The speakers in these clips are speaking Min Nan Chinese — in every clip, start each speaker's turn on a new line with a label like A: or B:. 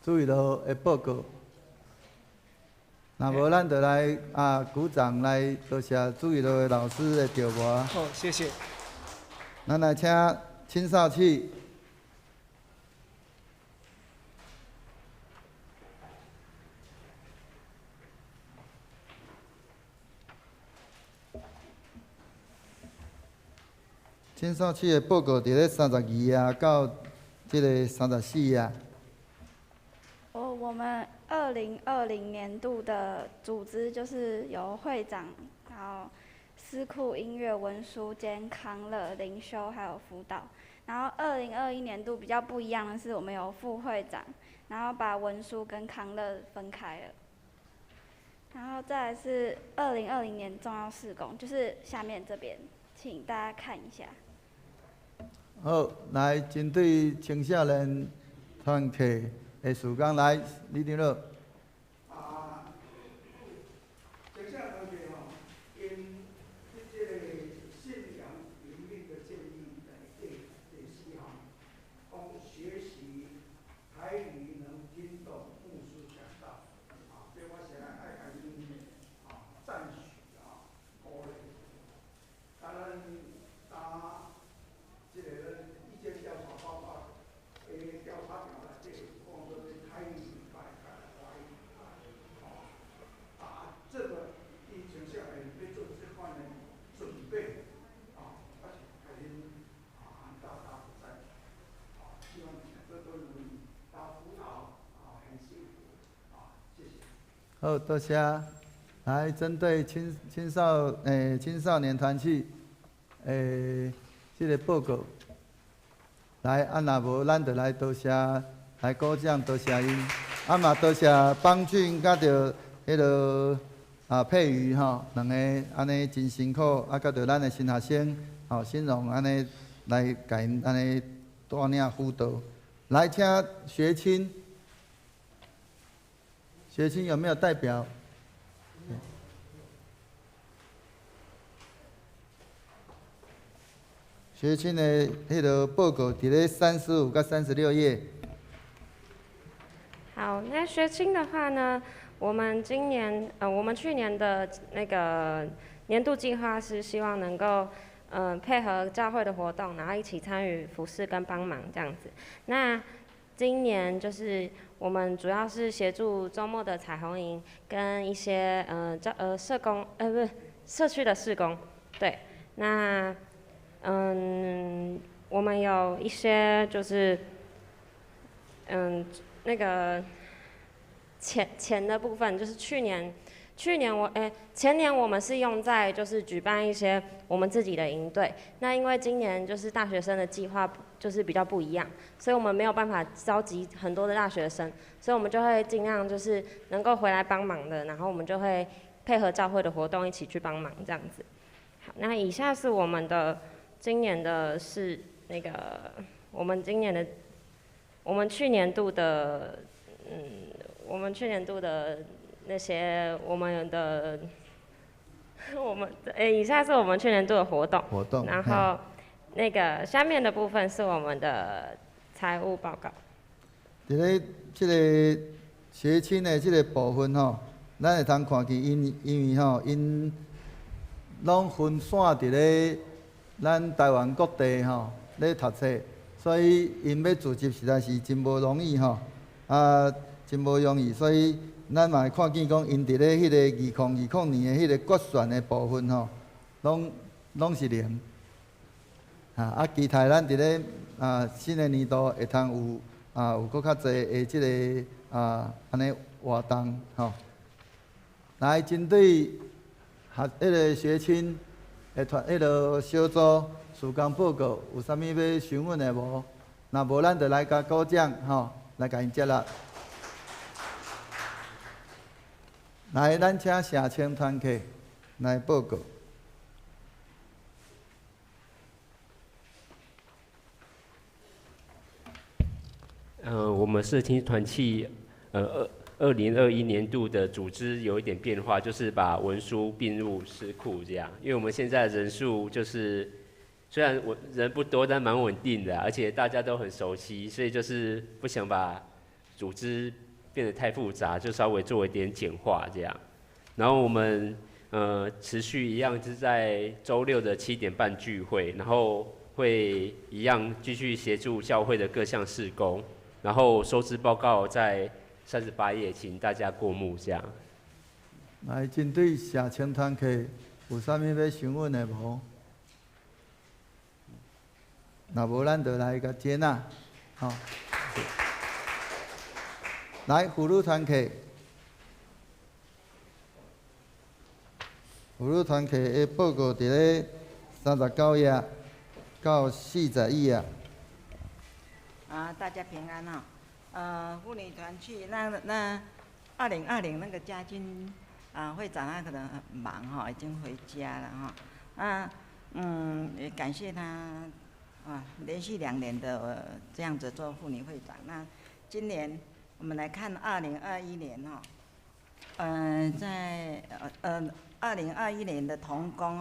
A: 注意到的报告。若无，咱就来鼓掌来多谢注意到的老师的调磨。
B: 好，谢谢。
A: 咱来请青少契。青少契的报告伫咧32页到这个34页。
C: 哦，我们2020年度的组织就是由会长，然后司库音乐、文书兼康乐、灵修还有辅导。然后2021年度比较不一样的是，我们有副会长，然后把文书跟康乐分开了。然后再来是2020年重要事工，就是下面这边，请大家看一下。
A: 好，来针对青少年团契的事工，来李长老。
D: 青少年团契吼，因这个信仰灵命的建立内底第四项，讲学习台语能听懂牧师讲道，这我是爱共𪜶赞许鼓励。咱这个意见调查报告的调查表内底讲说，台语改改华语，这个以青少年欲做这款的准备，而且共𪜶大大的赞许，希望这都能达辅导，很幸福，谢谢。
A: 好，多谢。来，针对青少年团契，这个报告，来，若无，咱就来多谢，来鼓掌多谢𪜶，嘛多谢邦俊佮著彼个佩瑜吼，两个按呢真辛苦，佮著咱的新学生新荣按呢来共𪜶按呢带领辅导。来，请学青，学青有没有代表？学青的彼个报告伫咧35到36页。
E: 好，那学青的话呢，我们今年，我们去年的那个年度计划是希望能够，配合教会的活动，然后一起参与服事跟帮忙这样子。那今年就是我们主要是协助周末的彩虹营跟一些教社工，不是社区的事工，对，那。我们有一些就是，那个钱钱的部分，就是去年，去年我前年我们是用在就是举办一些我们自己的营队。那因为今年就是大学生的计划就是比较不一样，所以我们没有办法召集很多的大学生，所以我们就会尽量就是能够回来帮忙的，然后我们就会配合教会的活动一起去帮忙这样子。好，那以下是我们的。今年的是那个，我们今年的，我们去年度的，我们去年度的那些我们的，我们以下是我们去年度的活动。
A: 活动。
E: 然后，那个下面的部分是我们的财务报告。
A: 伫咧这个学青的这个部分吼，咱会通看见𪜶，因为吼，𪜶拢分散伫咧咱台湾各地吼咧读册，所以𪜶欲组织实在是真无容易吼，真无容易，所以咱嘛会看见讲，𪜶伫咧彼个2020年的彼个决算的部分吼，拢是零。期待咱伫咧新的年度会通有阁较济的这个按呢活动吼。来针对彼个学青的团，彼个小组事工报告，有啥物欲询问的无？若无，咱就来共鼓掌吼，来共𪜶接纳。来，咱请社青团契来报告。
F: 我们社青团契，2021年度的组织有一点变化，就是把文书并入司库这样。因为我们现在人数就是虽然我人不多，但蛮稳定的，而且大家都很熟悉，所以就是不想把组织变得太复杂，就稍微做一点简化这样。然后我们持续一样是在周六的7点半聚会，然后会一样继续协助教会的各项事工。然后收支报告在38页，请大家过目这样。
A: 来，针对社青团契有啥物欲询问的无？若无，咱就来共接纳，吼。来，妇女团契，妇女团契的报告伫咧39页到41页。
B: 啊，大家平安哈。妇女团契那2020那个家军啊会长他可能很忙哈，已经回家了哈。啊，也感谢他啊，连续2年的这样子做妇女会长。那今年我们来看二零二一年哈，在二零二一年的同工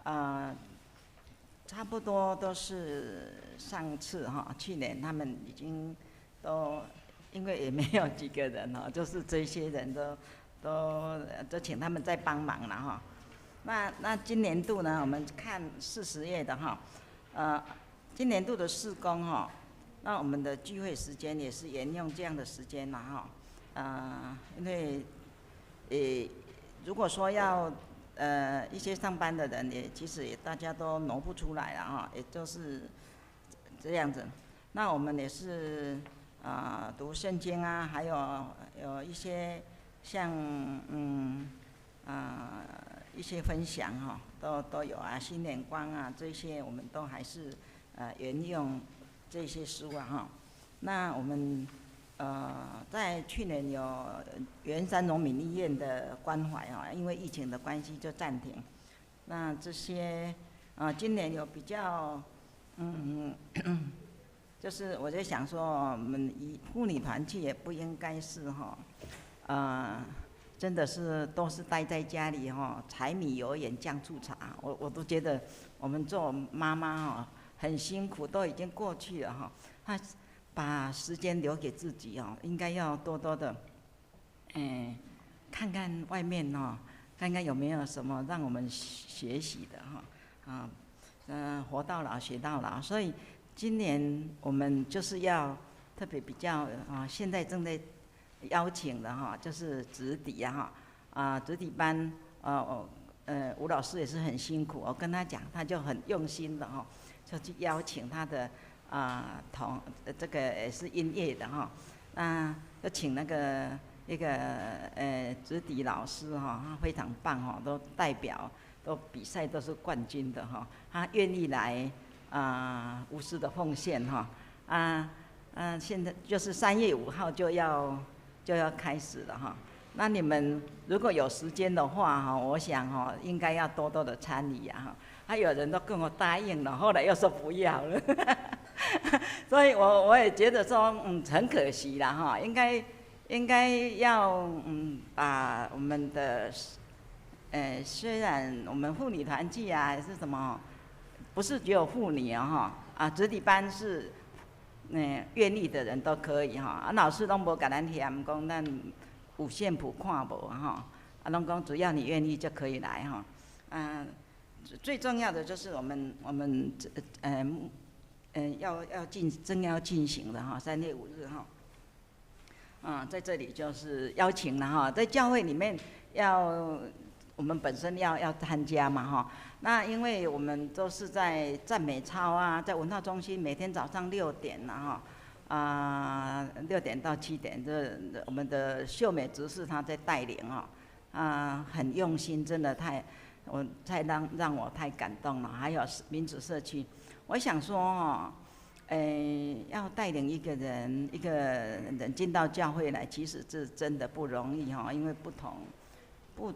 B: 哦，差不多都是上次哈，去年他们已经都因为也没有几个人哈，就是这些人都请他们在帮忙了哈。那今年度呢，我们看40页的哈，今年度的事工哈，那我们的聚会时间也是沿用这样的时间了哈，因为，如果说要一些上班的人也其实也大家都挪不出来了哈，也就是这样子。那我们也是啊，读圣经啊，还有一些像一些分享哈，都有啊，新眼光啊这些我们都还是沿用这些书啊哈。那我们在去年有圆山荣民医院的关怀啊，因为疫情的关系就暂停。那这些啊，今年有比较就是我就想说，我们以妇女团契也不应该是哈，真的是都是待在家里哈，柴米油盐酱醋茶，我都觉得我们做妈妈哈很辛苦，都已经过去了哈。他把时间留给自己哦，应该要多多的，看看外面哦，看看有没有什么让我们学习的哈，啊，活到老学到老，所以今年我们就是要特别比较啊，现在正在邀请的哈，就是直笛啊哈，啊，直笛班，吴老师也是很辛苦，我跟他讲，他就很用心的哈，就去邀请他的啊同这个也是音乐的哈，那就请那个一个直笛老师哈，他非常棒哈，都代表都比赛都是冠军的哈，他愿意来啊无私的奉献哈，啊啊现在就是3月5号就要开始了哈，那你们如果有时间的话哈，我想哈应该要多多的参与啊哈。还有人都跟我答应了，后来又说不要了，所以我也觉得说很可惜啦哈，应该要把我们的，虽然我们妇女团契啊还是什么，不是只有妇女啊哈，啊子弟班是，愿意的人都可以哈，啊老师拢无共咱嫌讲咱五线谱看无哈，啊拢讲只要你愿意就可以来哈，啊。最重要的就是我们这要进正要进行的哈，3月5日哈，啊在这里就是邀请了哈，在教会里面要我们本身要参加嘛哈，那因为我们都是在赞美操啊，在文化中心每天早上六点了哈，啊6点到7点，这我们的秀美执事她在带领哈，啊很用心，真的太。我太让我太感动了，还有民主社区，我想说哦，要带领一个人进到教会来，其实这真的不容易哈，因为不同，不，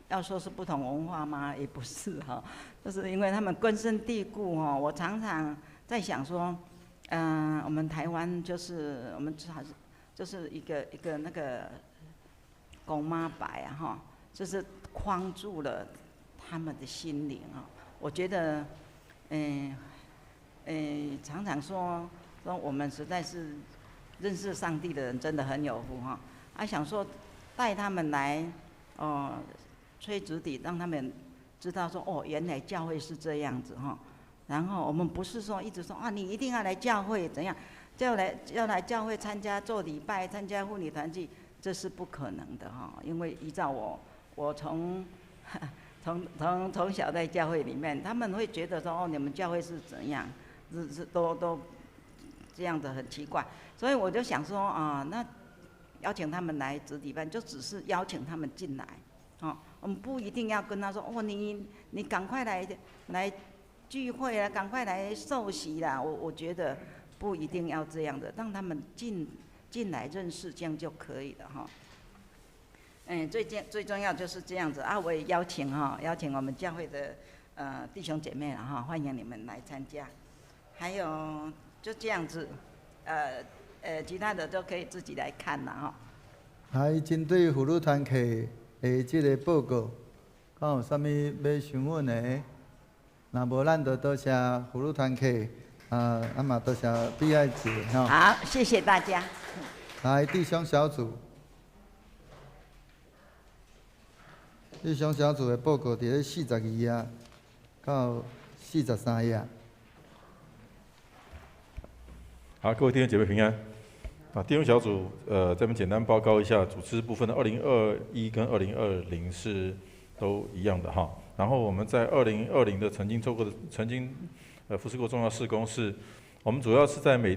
B: 要说是不同文化吗？也不是哈，就是因为他们根深蒂固哈。我常常在想说，我们台湾就是我们还是就是一个一个那个公妈摆啊哈，就是框住了他们的心灵啊。我觉得，常常说说我们实在是认识上帝的人真的很有福哈。啊，想说带他们来哦，吹竹笛，让他们知道说哦，原来教会是这样子哈。然后我们不是说一直说啊，你一定要来教会怎样，就要来教会参加做礼拜，参加妇女团契，这是不可能的哈。因为依照我从小在教会里面，他们会觉得说哦，你们教会是怎样，是都这样子很奇怪，所以我就想说啊，那邀请他们来子弟班，就只是邀请他们进来，哦，我们不一定要跟他说哦，你赶快来聚会啊，赶快来受洗啦。我觉得不一定要这样的，让他们进来认识，这样就可以了哈。最重要就是这样子啊！我也邀请哈，邀请我们教会的弟兄姐妹了哈，欢迎你们来参加。还有就这样子，其他的都可以自己来看了哈。
A: 来，针对妇女团契的这个报告，敢有啥物欲询问的？若无，咱就多谢妇女团契，啊嘛多谢毕爱姐吼。
B: 好，谢谢大家。
A: 来，弟兄小组，弟兄小组的报告伫咧42页到43页。
G: 好，各位弟兄姐妹平安。啊，弟兄小组，这边简单报告一下组织部分的2021跟2020是都一样的哈。然后我们在2020的曾经做过的，曾经服侍过重要事工是，我们主要是在每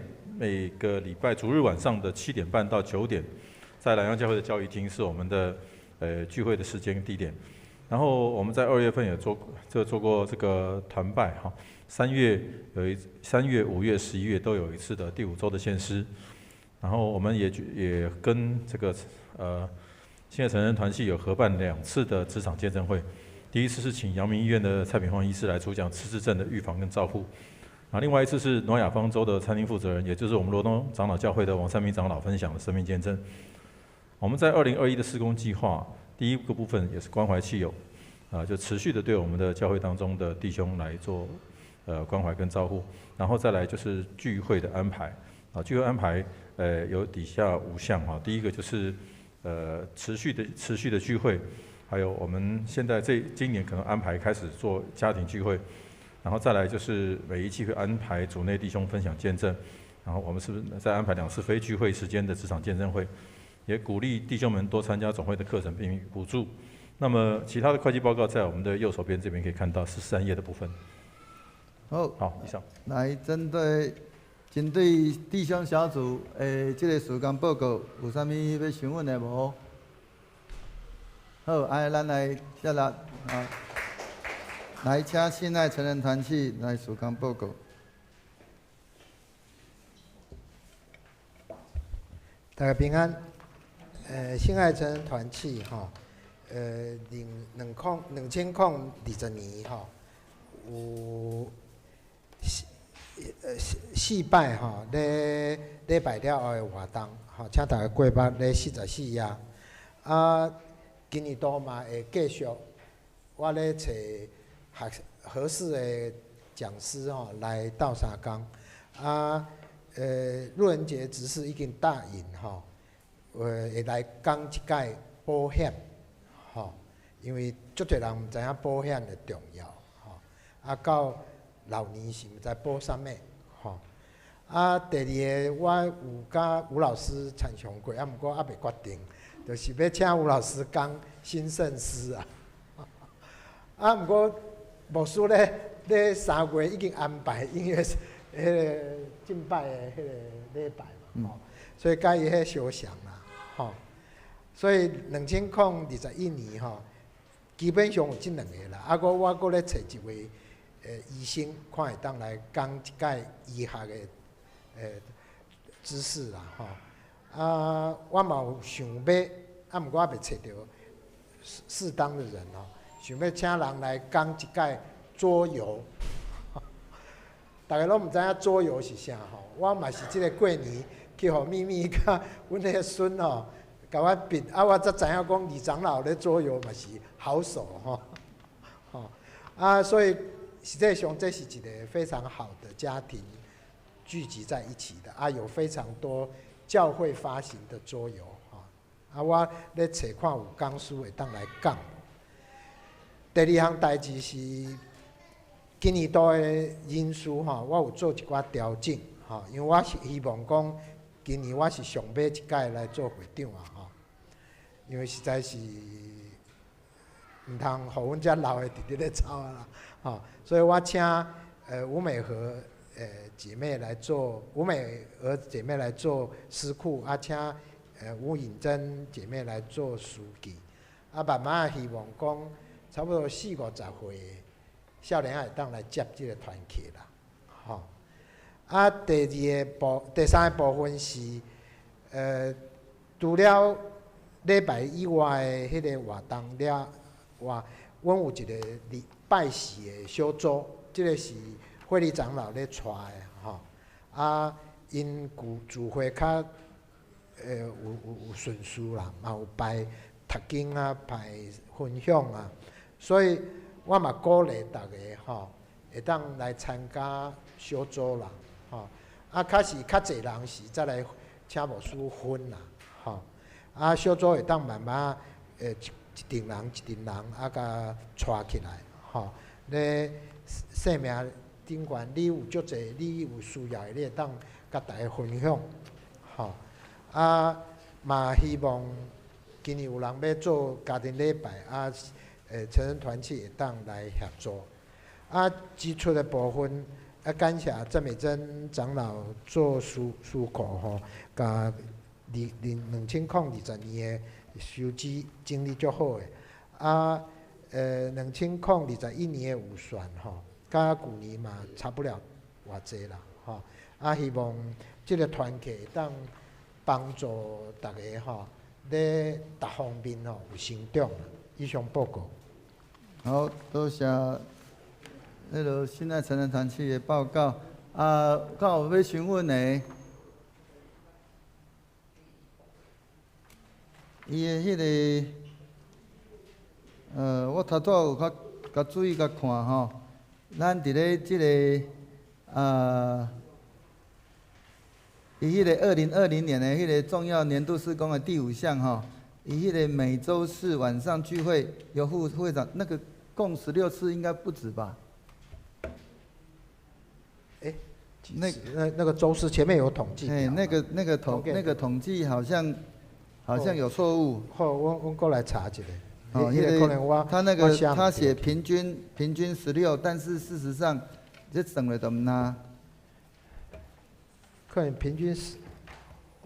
G: 个礼拜主日晚上的7点半到9点，在南洋教会的教育厅是我们的聚会的时间地点。然后我们在2月份也做过这个团拜哈，3月、5月、11月都有一次的第五周的献诗。然后我们也跟这个信爱成人团契有合办两次的职场见证会。第一次是请阳明医院的蔡炳芳医师来主讲失智症的预防跟照护，啊，另外一次是诺亚方舟的餐厅负责人，也就是我们罗东长老教会的王三明长老分享的生命见证。我们在2021的事工计划，第一个部分也是关怀契友，啊，就持续的对我们的教会当中的弟兄来做关怀跟照顾，然后再来就是聚会的安排，啊，聚会安排有底下五项哈，第一个就是持续的聚会。还有我们现在这今年可能安排开始做家庭聚会，然后再来就是每一季会安排组内弟兄分享见证，然后我们是不是再安排两次非聚会时间的职场见证会，也鼓励弟兄们多参加总会的课程并补助。那么其他的会计报告在我们的右手边这边可以看到13页的部分。
A: 好，
G: 好，以上。
A: 来针对弟兄小组的这个事工报告，有啥物欲询问的无？好，按呢咱来接落啊，来请信爱成人团契来事工报告。
D: 大家平安。信爱成人团契吼，2020年吼，有四摆吼，咧礼拜了后的活动，吼，请大家过目咧44页。啊，今年度嘛会继续，我咧揣合适的讲师吼来斗相共。啊，路人杰执事已经答应吼，会来讲一摆保险，吼，因为足济人毋知影保险的重要，吼。啊，到老年时毋知保啥物，吼。啊，第二个我有佮吴老师参详过，啊，毋过犹未决定。就是欲请吴老师讲兴盛诗啊，啊，毋过牧师咧3月已经安排音乐彼个敬拜的彼个礼拜嘛，吼，所以佮伊彼相像啦，吼，所以2021年吼，基本上有这两个啦，啊，我阁咧揣一位医生，看会当来讲一摆医学的知识啦，吼。啊，我嘛有想欲，啊，毋过犹未揣著适当的人哦，想欲请人来讲一摆桌游，逐家拢毋知影桌游是啥吼。我嘛是这个过年去予秘密佮阮彼个孙吼，共我逼，啊，我才知影讲李长老咧桌游嘛是好手吼，吼，啊，所以实际上这是一个非常好的家庭聚集在一起的，啊，有非常多教會發行的桌遊，吼。啊，我咧揣看有講師會當來講。第二項代誌是今年度的人事吼，我有做一寡調整，吼，因為我是希望講今年我是上尾一屆來做會長啊，吼，因為實在是毋通予阮遮老的直直咧走啊啦，吼，所以我請吳美和姐妹來做，吳美娥姐妹來做司庫，啊請吳穎珍姐妹來做書記，啊慢慢希望講差不多四五十歲少年仔會當來接這個團契啦，吼。啊，第二个部，第三个部分是，除了禮拜以外的彼个活動了外，阮有一個禮拜四的小組，這個是慧理長老咧帶的吼。啊，𪜶聚會較有順序啦，嘛有排讀經啊，排分享啊，所以我嘛鼓勵逐家吼，會當來參加小組啦，吼。啊，較是較濟人時，才來請牧師分啦，吼。啊，小組會當慢慢一陣人一陣人啊，共帶起來，吼。咧生命頂懸，你有足濟，你有需要的，你會當共大家分享，吼。啊，嘛希望今年有人欲做家庭禮拜，啊，成人團契會當來協助。啊，支出的部分，啊，感謝鄭美珍長老做司庫吼，共2020年的收支整理足好的。啊，2021年的預算吼，佮舊年嘛差不了偌濟啦，吼。啊，希望這個團契會當幫助大家吼，咧逐方面吼有成長。以上報告。
A: 好，多謝彼个信愛成人團契的報告。啊，敢有欲詢問的？伊的彼个，我頭拄有較較注意共看吼，咱佇咧這个啊，伊彼个2020年的彼个重要年度事工的第五項吼，伊彼个每週四晚上聚會由副會長那個共16次應該不止吧？
D: 欸，那個週四前面有統計。
A: 欸，那個統計好像有錯誤。
D: 好，我過來查一下。
A: 哦，因為他那個他寫平均16，但是事實上這算了都毋那。
D: 可能平均是，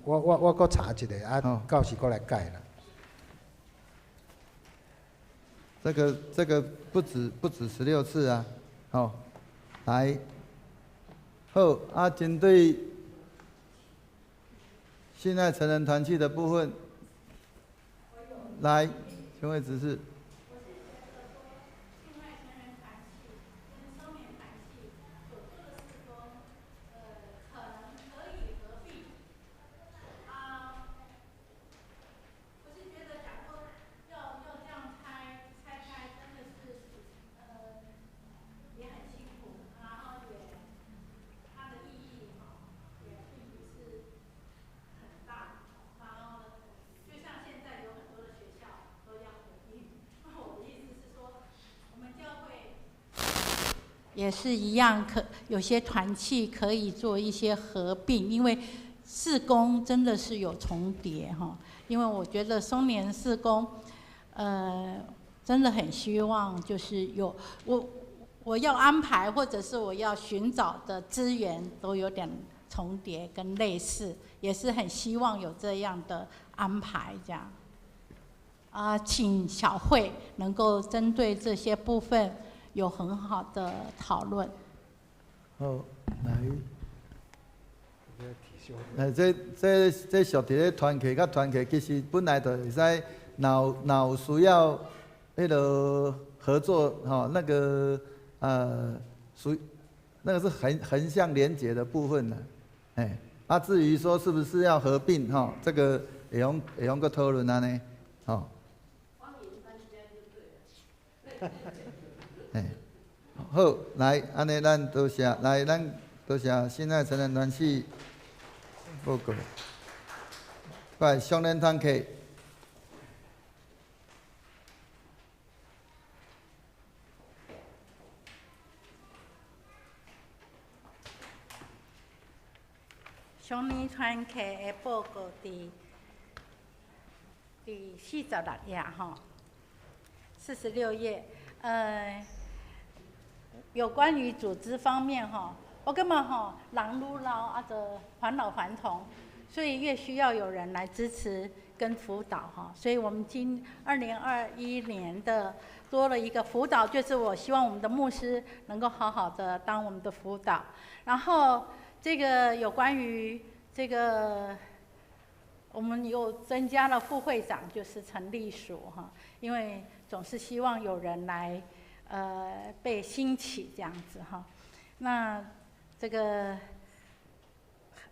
D: 我閣查一下，啊，到時閣來改啦。
A: 這個不止16次啊，好，來，好啊，針對信愛成人團契的部分，來，請問執事。
H: 也是一樣，可有些團契可以做一些合併，因為事工真的是有重疊哈。因為我覺得松年事工，真的很希望就是有我要安排或者是我要尋找的資源都有點重疊跟類似，也是很希望有這樣的安排這樣。啊，請小慧能夠針對這些部分有很好的討論。
A: 好，來，來，這屬佇咧團契佮團契，其實本來就會使，若有需要，彼个合作吼，那個屬，那個是橫向連結的部分啦，欸，啊，至於說是不是要合併吼，這個會用閣討論按呢，吼。欸，好，來，按呢，咱多謝，來，咱多謝信愛成人團契報告。来，少年团契。
H: 少年团契的报告伫46页吼，46页。有关于组织方面吼，我感觉吼，人愈老啊，就返老还童，所以越需要有人来支持跟辅导哈。所以我们今2021年的多了一个辅导，就是我希望我们的牧师能够好好的当我们的辅导。然后这个有关于这个，我们又增加了副会长，就是陈立曙哈，因为总是希望有人来，被兴起这样子哈。那这个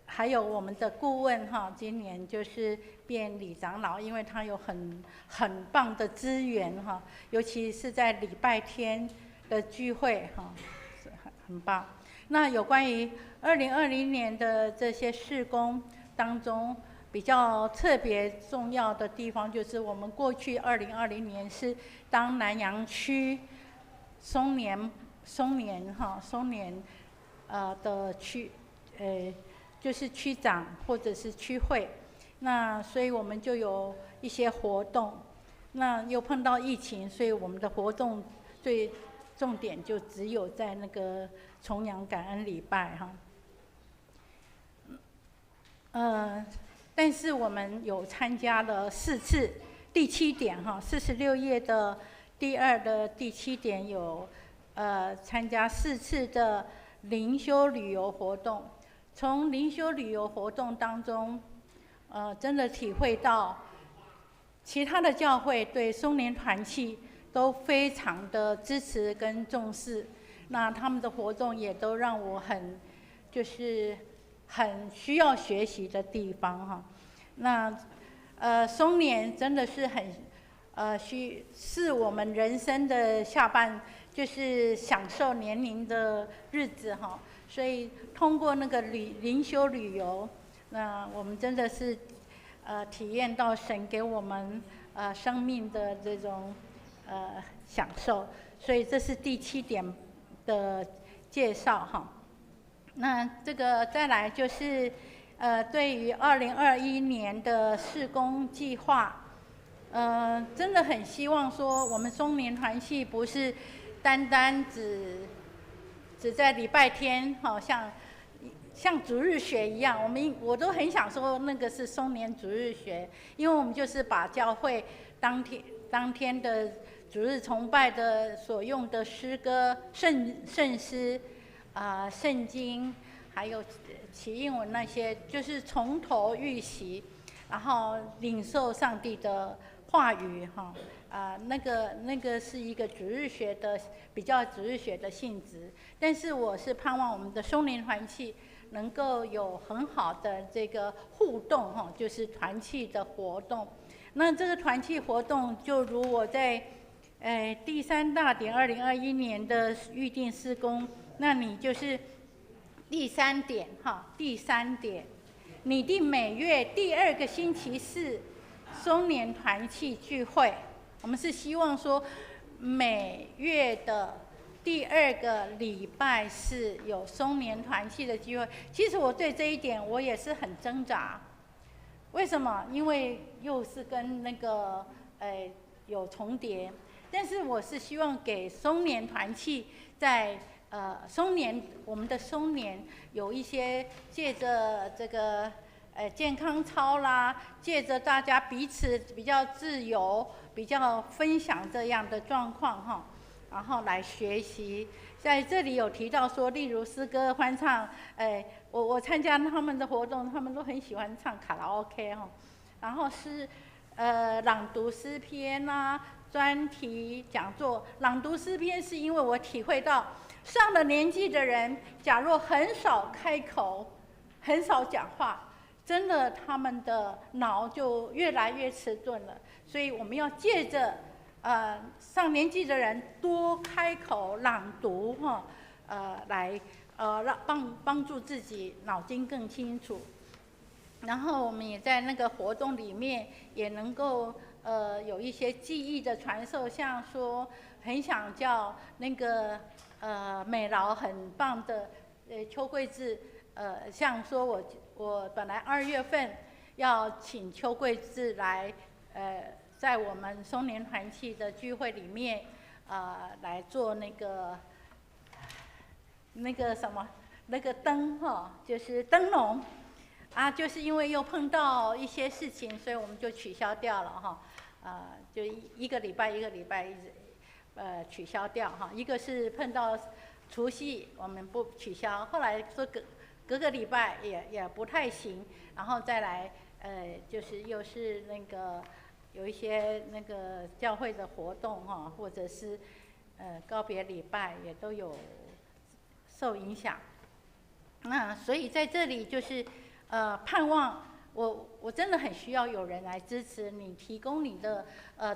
H: 还有我们的顾问哈，今年就是变李长老，因为他有很棒的资源哈，尤其是在礼拜天的聚会哈，是很棒。那有关于2020年的这些事工当中，比较特别重要的地方，就是我们过去2020年是当南洋区松年的区，就是区长或者是区会，那所以我们就有一些活动，那又碰到疫情，所以我们的活动最重点就只有在那个重阳感恩礼拜哈。但是我们有参加了4次，第7点哈，46页的第2的第7点有，参加4次的灵修旅游活动。从灵修旅游活动当中，真的体会到其他的教会对松年团契都非常的支持跟重视，那他们的活动也都让我很需要学习的地方哈。那松年真的是很是我们人生的下半，就是享受年龄的日子哈。所以通过那个灵修旅游，那我们真的是体验到神给我们生命的这种享受。所以这是第7点的介绍哈。那这个再来就是，对于2021年的事工计划，真的很希望说我们松年团契不是单单只在礼拜天，好像主日学一样，我都很想说那个是松年主日学，因为我们就是把教会当天的主日崇拜的所用的诗歌、圣诗。圣经，还有启应文那些，就是从头预习，然后领受上帝的话语哈。那个是一个主日学的比较主日学的性质，但是我是盼望我们的松年团契能够有很好的这个互动哈，就是团契的活动。那这个团契活动，就如我在第3大点2021年的预定事工。那你就是第3点哈，第3点，拟定每月第2个星期四松年团契聚会。我们是希望说每月的第2个礼拜四有松年团契的聚会。其实我对这一点我也是很挣扎，为什么？因为又是跟那个有重叠，但是我是希望给松年团契在松年，我们的松年有一些借着这个健康操啦，借着大家彼此比较自由、比较分享这样的状况哈，然后来学习。在这里有提到说，例如诗歌欢唱，我参加他们的活动，他们都很喜欢唱卡拉 OK 哈，然后是朗读诗篇啦、专题讲座。朗读诗篇是因为我体会到，上了年纪的人，假若很少开口，很少讲话，真的他们的脑就越来越迟钝了。所以我们要借着上年纪的人多开口朗读哈，来让帮助自己脑筋更清楚。然后我们也在那个活动里面也能够有一些技艺的传授，像说很想叫那个美劳很棒的邱桂志，像说我本来2月份要请邱桂志来在我们松年团契的聚会里面来做那个什么那个灯哈，就是灯笼。啊，就是因为又碰到一些事情，所以我们就取消掉了哈，就一个礼拜一个礼拜一直，取消掉哈。一个是碰到除夕，我们不取消，后来说隔隔个礼拜也不太行，然后再来，就是又是那个有一些那个教会的活动哈，或者是告别礼拜也都有受影响。那所以在这里就是。盼望我真的很需要有人来支持你，提供你的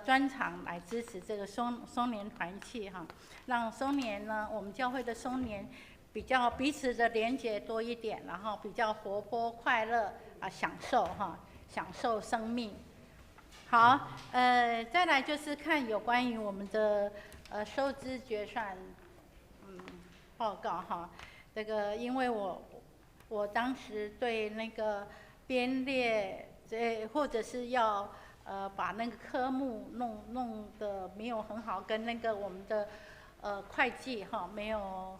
H: 专长来支持这个松年团契哈，让松年呢，我们教会的松年比较彼此的连结多一点，然后比较活泼快乐啊，享受哈，享受生命。好，再来就是看有关于我们的收支决算报告哈，这个因为我当时对那个编列，这或者是要把那个科目弄得没有很好，跟那个我们的会计哈没有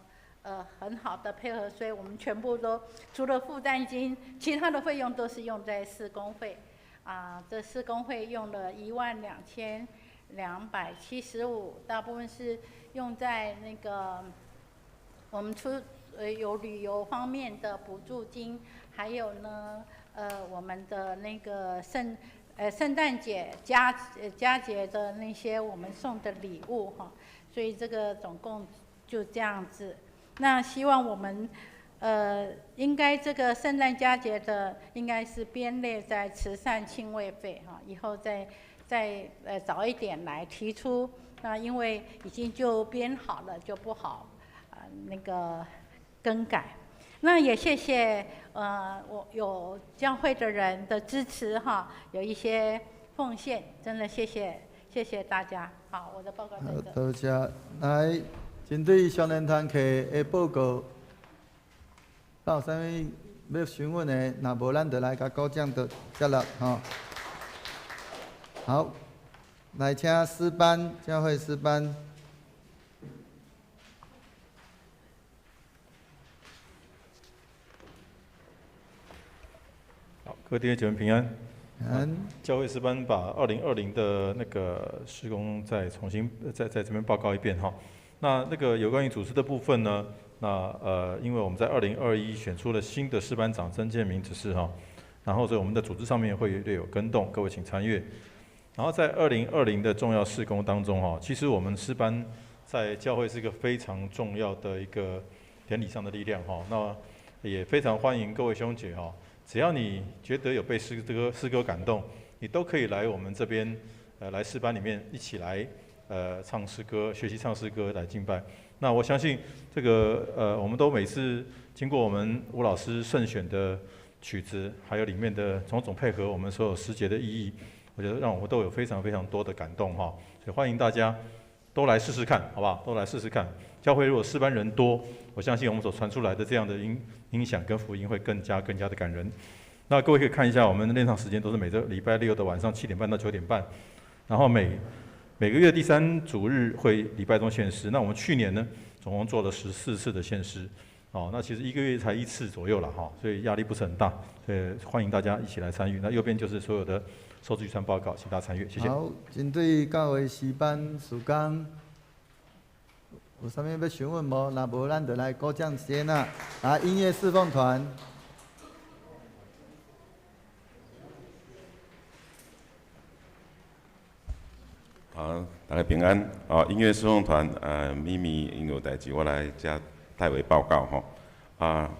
H: 很好的配合，所以我们全部都除了负担金，其他的费用都是用在事工费，啊，这事工费用了12275，大部分是用在那个我们出。有旅游方面的补助金，还有呢，我们的那个圣诞节佳节的那些我们送的礼物哈，所以这个总共就这样子。那希望我们，应该这个圣诞佳节的应该是编列在慈善清慰费哈，以后再早一点来提出。那因为已经就编好了，就不好那个更改。那也谢谢我有教会的人的支持哈，有一些奉献，真的谢谢谢谢大家。好，我的报告在这。
A: 多谢。来，针对少年团契的报告，敢有啥物欲询问的？若无，咱就来共鼓掌就结了吼。好，来请诗班，教会诗班。
G: 各位弟兄姐妹平安。
A: 平安。
G: 教会诗班把2020的那个事工再重新在这边报告一遍哈。那个有关于组织的部分呢，那因为我们在2021选出了新的诗班长曾建明执事哈，然后所以我们的组织上面会略有更动，各位请参阅。然后在2020的重要事工当中哈，其实我们诗班在教会是一个非常重要的一个典礼上的力量哈。那也非常欢迎各位兄姐哈。只要你觉得有被诗歌感动，你都可以来我们这边，来诗班里面一起来，唱诗歌，学习唱诗歌来敬拜。那我相信这个，我们都每次经过我们吴老师慎选的曲子，还有里面的种种配合，我们所有诗节的意义，我觉得让我们都有非常非常多的感动哈。所以欢迎大家都来试试看，好不好？都来试试看。教会如果诗班人多，我相信我们所传出来的这样的音响跟福音会更加更加的感人。那各位可以看一下，我们的练唱时间都是每周礼拜六的晚上7点半到9点半，然后每个月第三主日会礼拜中献诗。那我们去年呢，总共做了14次的献诗，哦，那其实一个月才一次左右了哈，所以压力不是很大，所以欢迎大家一起来参与。那右边就是所有的收支预算报告，请大家参阅，谢谢。
A: 好，针对教会诗班事工，有啥物欲询问无？若无，咱就来鼓掌先啊！啊，音乐侍奉团。
I: 好，大家平安。哦，音乐侍奉团，咪咪因有代志，我来遮代为报告吼。啊，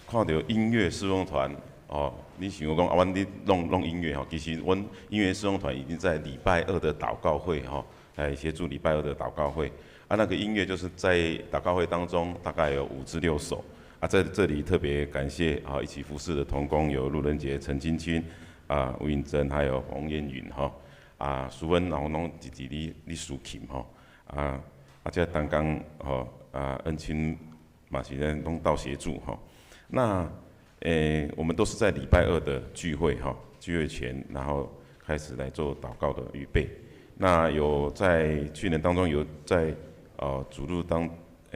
I: 看著音乐侍奉团，哦，你想讲啊，阮咧弄弄音乐吼，其实阮音乐侍奉团已经在礼拜二的祷告会吼，来协助礼拜二的祷告会。啊，那个音乐就是在祷告会当中，大概有5至6首。啊，在这里特别感谢啊，一起服侍的同工有陆仁杰、陈青青、啊吴颖珍，还有洪彦云吼。啊，淑芬，然后拢一直咧咧司琴吼。啊啊，这同工吼啊，恩亲嘛是咧拢斗协助吼。那我们都是在礼拜二的聚会哈，聚会前，然后开始来做祷告的预备。那有在去年当中有在主日当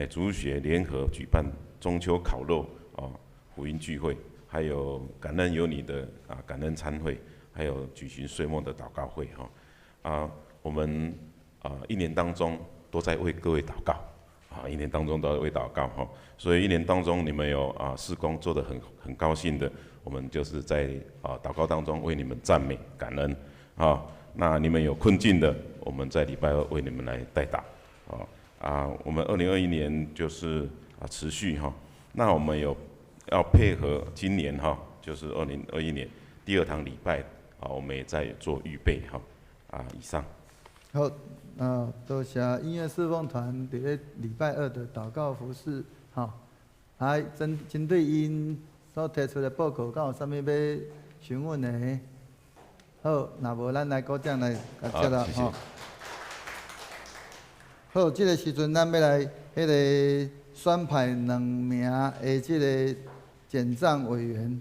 I: 主日学联合举办中秋烤肉哦福音聚会，还有感恩有你的啊感恩餐会，还有举行岁末的祷告会哈。啊，我们啊一年当中都在为各位祷告啊，一年当中都在为祷告哈。所以一年当中你们有啊事工做得很高兴的，我们就是在啊祷告当中为你们赞美感恩啊。那你们有困境的，我们在礼拜二为你们来代祷啊啊。我们2021年就是啊持续哈，那我们有要配合今年哈，就是2021年第二堂礼拜啊，我们也在做预备哈啊。以上。
A: 好，啊，多谢音乐侍奉团伫咧礼拜二的祷告服事，吼，来针对𪜶所提出的报告，敢有啥物欲询问的？好，若无咱来鼓掌来共接啦吼。好，这个时阵咱欲来彼个选派两名的这个检账委员。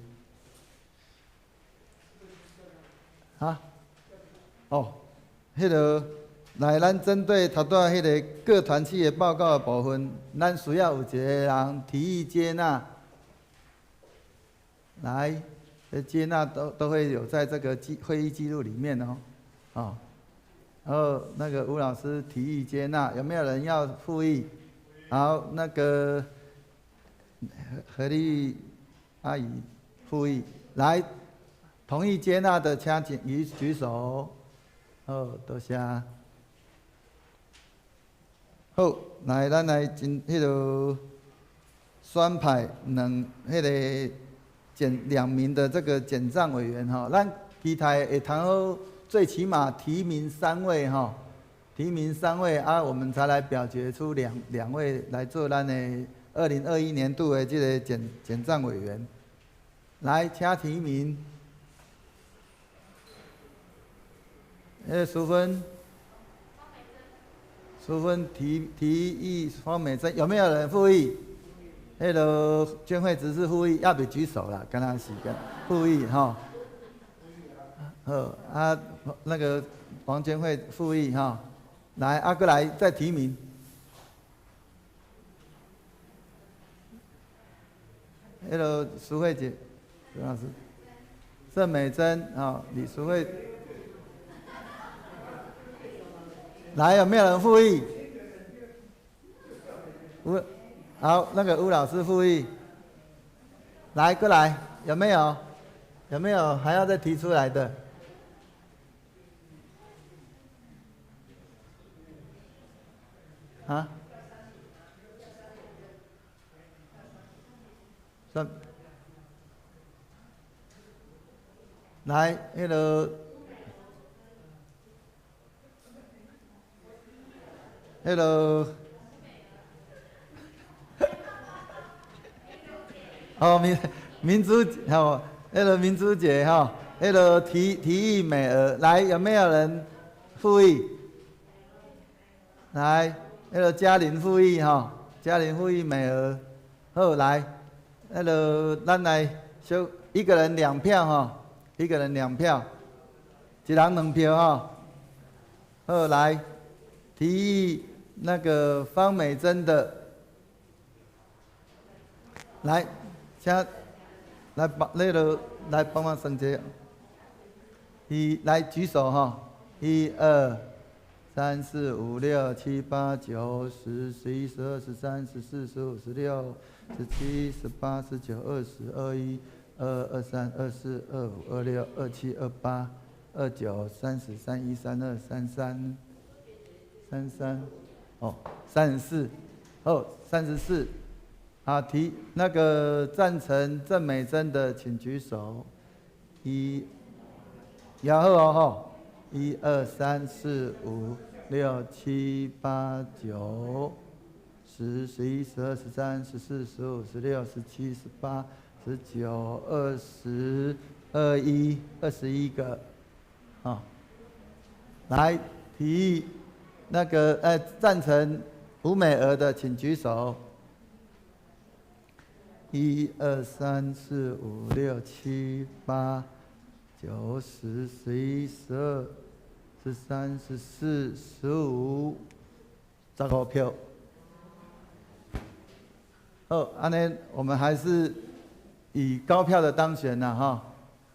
A: 哈？哦，彼个来，咱针对头拄仔彼个各团体的报告的部分，咱需要有一个人提议接纳。来。接纳都会有在这个会议记录里面哦，哦，然后那个吴老师提议接纳，有没有人要附议？好，那个何丽阿姨附议，来，同意接纳的请举手。好，多谢。好，来，咱来进彼个选派两彼个。两名的这个检账委员哈，咱期待会通好，最起码提名三位哈，提名三位啊，我们才来表决出两位来做咱的2021年度的这个检账委员。来，请提名。淑芬，淑芬提议方美珍，有没有人附议？彼个捐会执事附议，犹未举手啦，敢若是个附议吼。好啊，那个王娟慧附议吼，来啊，阁来再提名。彼个淑慧姐，苏老师，郑美珍啊，李淑慧，来，有没有人附议？有。好，那个吴老师附议，来过来，有没有？有没有还要再提出来的？啊？算。来，那个，那个。哦，民主吼，彼个民主节吼，彼个提议美娥来，有没有人附议？来，彼个嘉玲附议吼，嘉玲附议美娥，好来，彼个咱来小一个人两票吼，一个人两票，一人两票吼。好来，提议那个方美珍的，来。请来帮那个来帮忙算一下，一来举手哈，一二三四五六七八九十十一十二十三十四十五十六十七十八十九二十二一二二三二四二五二六二七二八二九三十三一三二三三三三哦34哦34。啊，提那个赞成郑美珍的，请举手。一，然后哦吼，一二三四五六七八九十10、11、12、13、14、15、16、17、18、19、20、21、21個，好，來提議那個贊成胡美娥的請舉手。1、2、3、4、5、6、7、8、9、10、11、12、13、14、15，15票。好，按呢我們還是以高票的當選啦，哈。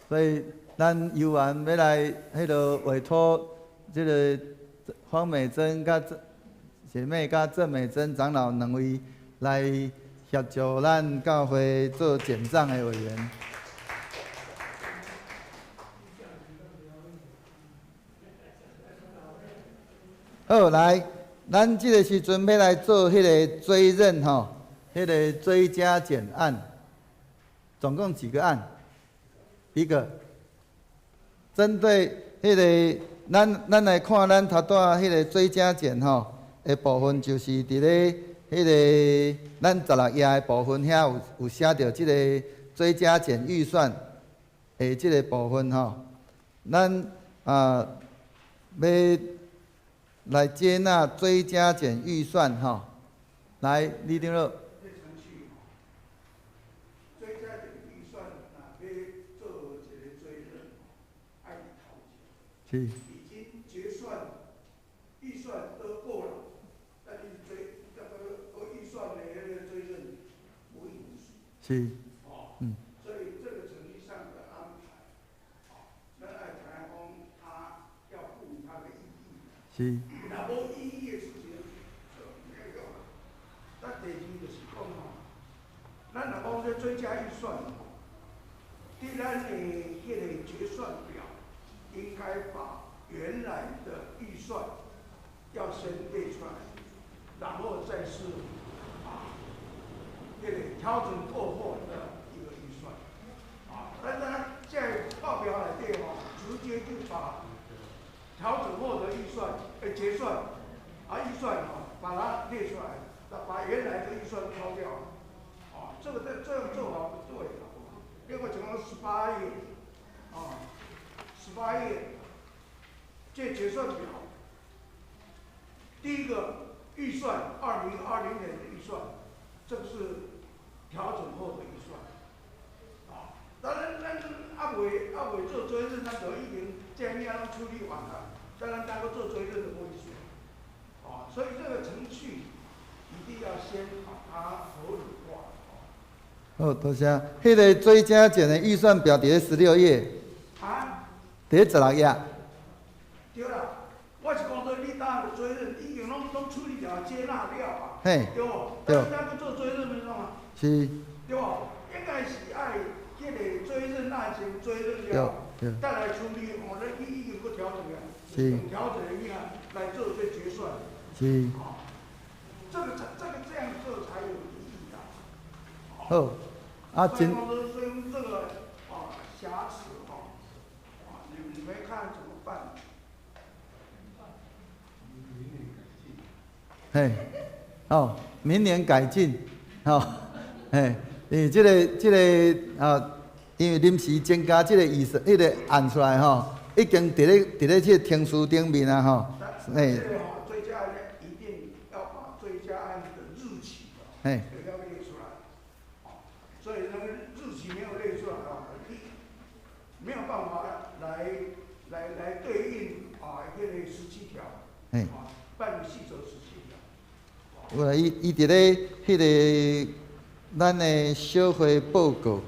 A: 所以咱猶原欲來彼个委託這个方美珍佮姐妹佮鄭美珍長老兩位來協助咱教會做簡帳的委員。好，來，咱這个時陣欲來做彼个追認吼，彼个追加減案，總共幾個案？一個，針對彼个，咱來看咱頭拄仔彼个追加減吼的部分，就是佇咧彼个咱16頁的部分遐有寫著這个追加減預算的這个部分吼，咱啊欲來接納追加減預算吼，來，李長老。是。
D: 已經決算，預算都過了，但是追那個預算的那個追認無意義。
A: 是。
D: 哦。所以這個程序上的安排，哦，咱愛知影講他要賦予他的意義。
A: 是。
D: 若無意義的事情，就沒用。咱第二就是講吼，咱若講這追加預算，佇咱的彼個決算表。應該把原來的預算要先列出來，然後再是啊，這個調整過後的一個預算，啊，但是他在報表內底哦，直接就把調整後的預算結算啊預算哦，把它列出來，把原來的預算拋掉，啊，這個這樣做法不對。另外，講到18頁，啊。18頁，這決算表，第一個預算，2020年的預算，這個是調整後的預算，啊，當然咱還未做追認，咱就已經這物仔攏處理完了，當然當閣做追認就無意思，啊，所以這個程序一定要先把它合理化。
A: 好，多謝。彼个追加減的預算表佇咧16頁。
D: 啊？
A: 佇16頁。
D: 對啦，我是講說你當追認已經攏處理了，接納了啊。
A: 嘿。
D: 對無？對。咱閣做追認欲創啊？
A: 是。
D: 對無？應該是愛彼個追認那先追認了，再來處理哦。咱已經閣調整了，
A: 是。
D: 調整的物來做這決算。
A: 是。
D: 這個這樣做才有意義啊。
A: 好，啊，真。
D: 所以這個啊瑕疵。你們看怎麼辦？
A: 嘿，哦，明年改進，哦，嘿，因為這個啊，因為臨時增加這個預算，彼個案出來吼，已經佇咧這個程序頂面啊吼，嘿。
D: 這個吼追加案一定要把追加案的日期，
A: 嘿，
D: 要列出來，所以那個日期沒有列出來啊，你沒有辦法來對應啊，彼個17條，啊，辦理細則17條。
A: 有啦，伊佇咧彼個咱的小會報告，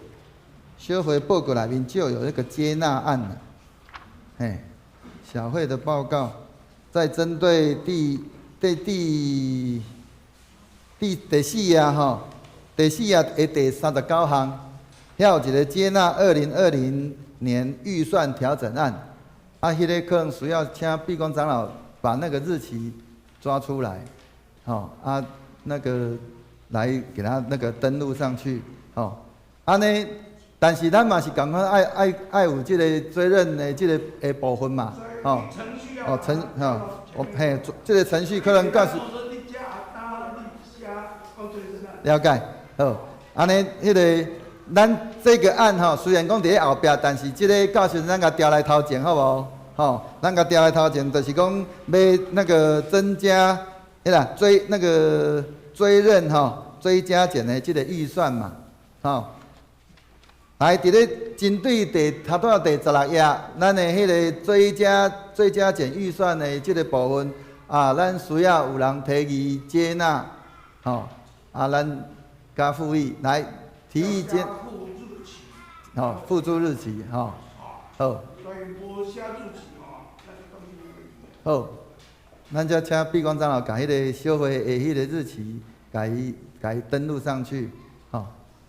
A: 小會報告內面就有那個接納案啦，嘿，小會的報告，在針對第四頁吼，第四頁的第39項，遐有一個接納2020年預算調整案，啊，彼个可能需要請畢公長老把那個日期抓出來，吼啊，那個來給他那個登錄上去，吼，按呢，但是咱嘛是仝款愛有這個追認的這個的部分嘛，吼，哦程吼，我嘿，這個程序可能到時。了解。好，按呢，彼个咱这个案吼，虽然讲伫咧后壁，但是这个到时阵咱共调来头前，好无？吼，咱共调来头前，就是讲欲那个增加，彼啦追那个追认吼，追加减的这个预算嘛，吼。来，伫咧针对第头拄仔第16页，咱的彼个追加减预算的这个部分啊，咱需要有人提议接纳，吼，啊，咱加附议来提议接，吼，附注日期，吼，好。好，咱才请毕光长老共彼个小会的彼个日期，共伊登录上去，吼。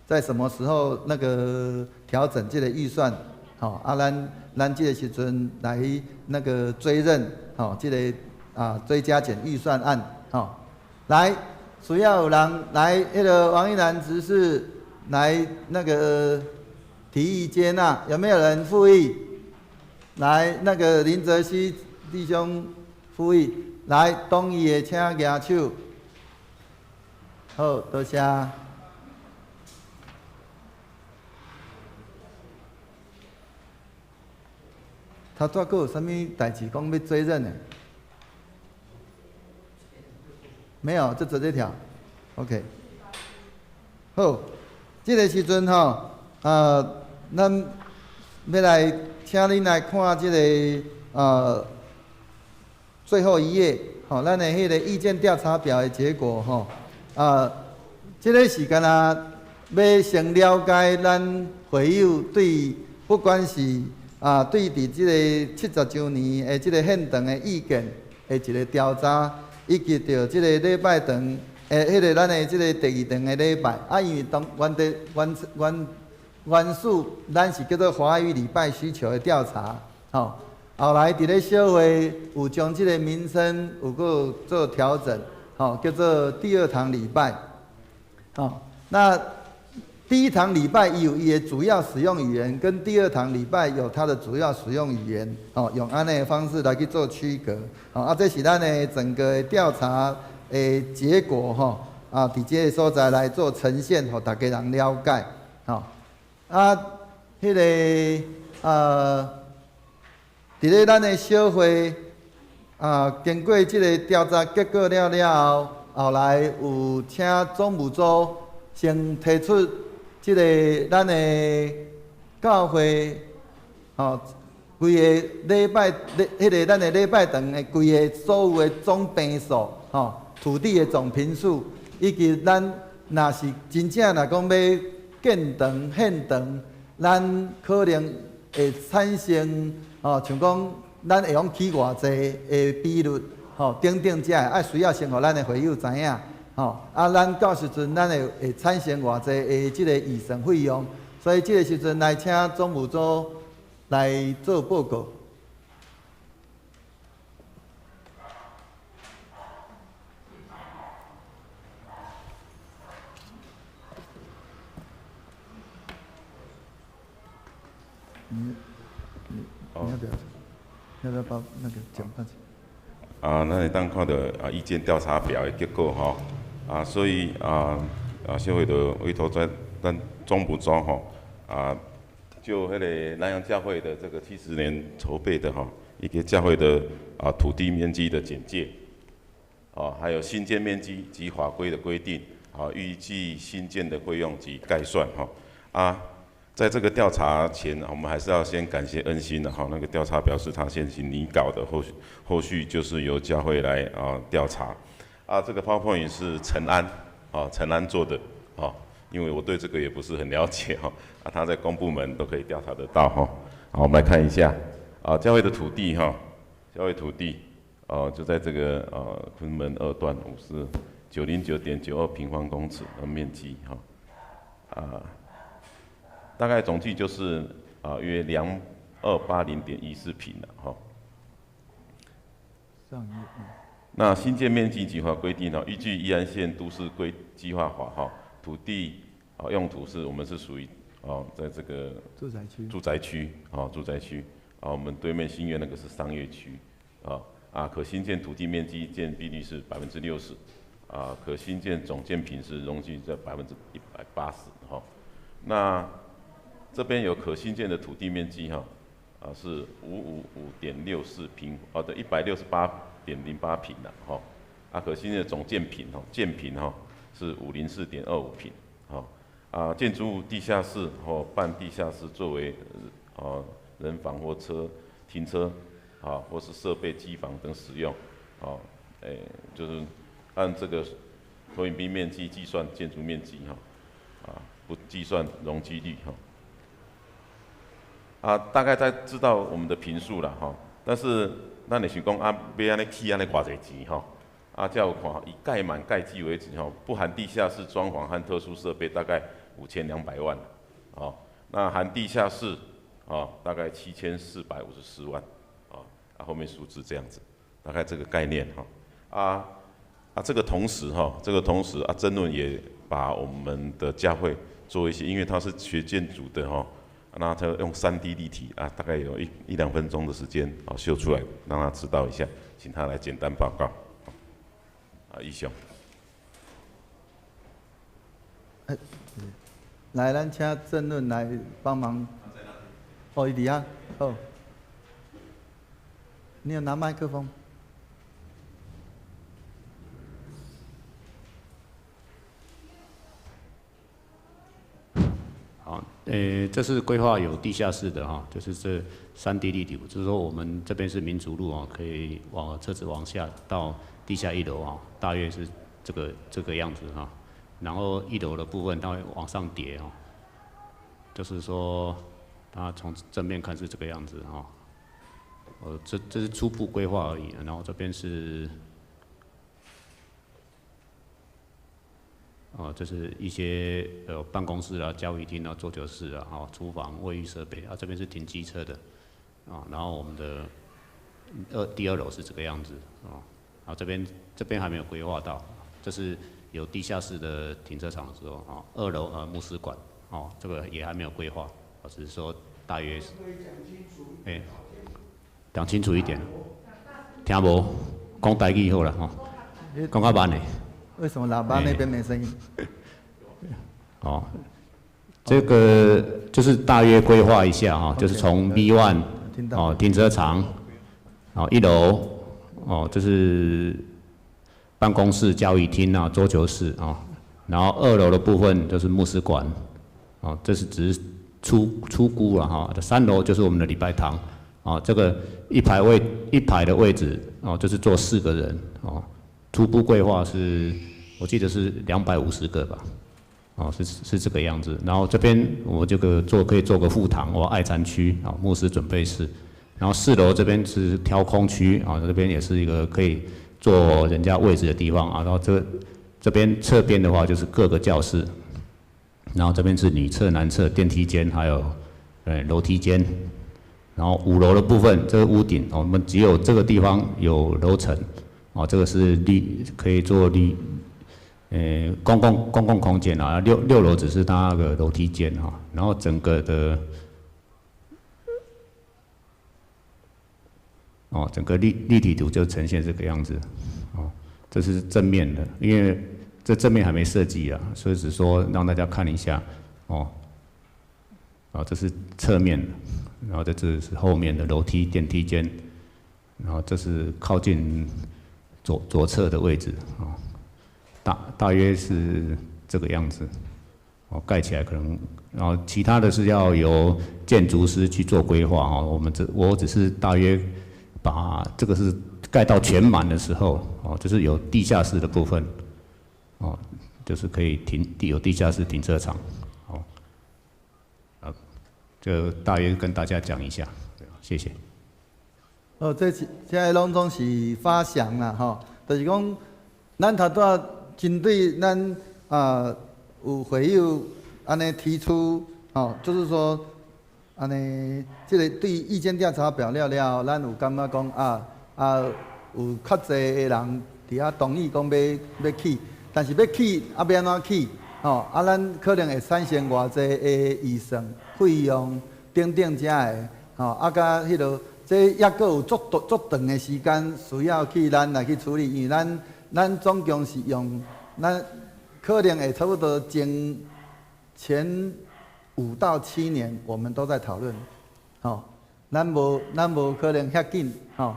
A: 在什么时候那个调整这个预算，吼啊，咱这个时阵来那个追认，吼，这个啊追加减预算案，吼，来，需要有人来，彼个王一楠执事来那个提议接纳，有没有人附议？来，那个林泽熙弟兄附议，来，同意的请举手。好，多谢。头拄阁有啥物代志讲欲追认的？没有，就这条。OK。好，这个时阵吼，咱欲来请恁来看这个最后一页，吼，咱的彼个意见调查表的结果吼，啊，这个是敢若欲先了解咱会友对，不管是啊，对伫这个70周年的这个现场的意见的一个调查，以及著这个礼拜堂的彼个咱的这个第二堂的礼拜，啊，因为当原的原原原始咱是叫做华语礼拜需求的调查，吼，后来伫咧小会有将这个名称有阁做调整，吼，叫做第二堂礼拜，吼，那。第一堂礼拜有伊的主要使用语言，跟第二堂礼拜有它的主要使用语言，哦，用按呢的方式来去做区隔，哦，啊，这是咱的整个调查的结果，吼，啊，伫这个所在来做呈现，予大家人了解，吼，啊，彼个伫咧咱的小会，啊，经过这个调查结果了了后，后来有请总务组先提出。这个咱的教会，吼，规个礼拜，彼个咱的礼拜堂的规个所有的总坪数，吼，土地的总坪数，以及咱若是真正若讲欲建堂献堂，咱可能会产生，吼，像讲咱会用起偌济的比率，吼，等等这个，爱需要先予咱的会友知影。吼，啊，咱到时阵咱会产生偌济的这个预算费用，所以这个时阵来请总务组来做报告。你要不要？要不要把那个讲上去？
I: 啊，咱会当看著啊意见调查表的结果吼。啊，所以啊小会就委托在咱总务组吼，啊，就彼个南洋教会的这个70年筹备的吼，一个教会的啊土地面积的简介，啊，还有新建面积及法规的规定，啊，预计新建的费用及概算吼，啊，在这个调查前，我们还是要先感谢恩心的哈，那个调查表是他先行拟稿的，后续就是由教会来啊调查。啊，这个 PowerPoint 是陈安，啊，陈安做的，啊，因为我对这个也不是很了解哈，啊，他在公部门都可以调查得到哈。好，我们来看一下，啊，教会的土地哈，教会土地，哦，就在这个昆门二段54909.92平方公尺的面积哈，啊，大概总计就是啊约2280.14坪了哈。
A: 上一页。
I: 那新建面积计划规定哦，依据宜兰县都市规计划法哈，土地啊用途是我们是属于哦，在这个
A: 住宅区，
I: 住宅区啊，住宅区啊，我们对面新苑那个是商业区啊啊，可新建土地面积建比率是60%啊，可新建总建坪是容积在180%哈。那这边有可新建的土地面积哈，是555.64平，哦对，168.08平啦，哈。可新建的总建坪哈，建坪哈是504.25平，哈。建筑物地下室或半地下室作为人防或车停车，或是设备机房等使用，就是按这个投影壁面积计算建筑面积哈，不计算容积率哈。大概在知道我们的坪数了哈，但是咱会想讲啊，欲按呢起按呢偌济钱哈？才有看以盖满盖计为止吼，不含地下室装潢和特殊设备，大概5200万，哦，那含地下室，大概7454万，后面数字这样子，大概这个概念哈，这个同时哈，这个同时啊，争论也把我们的教会做一些，因为他是学建筑的哈，那他用3D 立体啊，大概有一两分钟的时间啊，秀出来让他知道一下，请他来简单报告。啊，以上。
A: 来，咱请郑论来帮忙。哦，伊伫遐，好。你有拿麦克风？
J: 好，这是规划有地下室的哈，就是这3D 立体，就是说我们这边是民族路啊，可以往车子往下到地下一楼啊，大约是这个样子哈。然后一楼的部分它会往上叠哦，就是说它从正面看是这个样子哈。这是初步规划而已，然后这边是，这是一些办公室啊、交易厅啊、桌球室啊、厨房、卫浴设备啊，这边是停机车的，然后我们的第二楼是这个样子啊，这边还没有规划到，这是有地下室的停车场的时候啊，二楼牧师馆哦，这个也还没有规划，我只是说大约是，讲清楚一点，听无？讲台语好了吼，讲较慢的。
A: 为什么喇叭那边没声音？
J: 哦，这个就是大约规划一下哈，就是从 B1 哦停车场，哦一楼哦这是办公室、交易厅啊、桌球室啊，然后二楼的部分就是牧师馆，哦这是只是初估了哈，三楼就是我们的礼拜堂。哦，这个一排的位置哦，就是坐四个人哦。初步规划是，我记得是250个吧，哦，是这个样子。然后这边我这个可以做个副堂或爱餐区啊，牧师准备室。然后四楼这边是挑空区啊，这边也是一个可以坐人家位置的地方啊。然后这边侧边的话就是各个教室，然后这边是女厕、男厕、电梯间，还有楼梯间。然后五楼的部分，这个屋顶，我们只有这个地方有楼层，哦，这个是可以做公共空间啊。六楼只是它那个楼梯间哈，然后整个的，哦，整个立体图就呈现这个样子，哦，这是正面的，因为这正面还没设计啊，所以只说让大家看一下，哦，啊，这是侧面的。然后这是后面的楼梯电梯间，然后这是靠近左侧的位置啊，大约是这个样子，哦，盖起来可能，然后其他的是要由建筑师去做规划哈，我只是大约把这个是盖到全满的时候，哦，就是有地下室的部分，哦，就是可以有地下室停车场。就大约跟大家讲一下，谢谢。
A: 哦，这是这个拢总是发想啦，吼，就是讲，咱头拄仔针对咱啊有会友按呢提出，吼，就是说，按呢，这个对意见调查表了了后，咱有感觉讲有较济的人伫遐同意讲欲起，但是欲起啊欲按怎起？吼，啊，咱可能会产生偌济的预算、费用等等遮个，吼，啊，佮彼落，这抑阁有足足长的时间需要去咱来去处理，因为咱咱總共是用咱可能會差不多前5到7年，我們都在討論，吼，咱無可能遐緊，吼，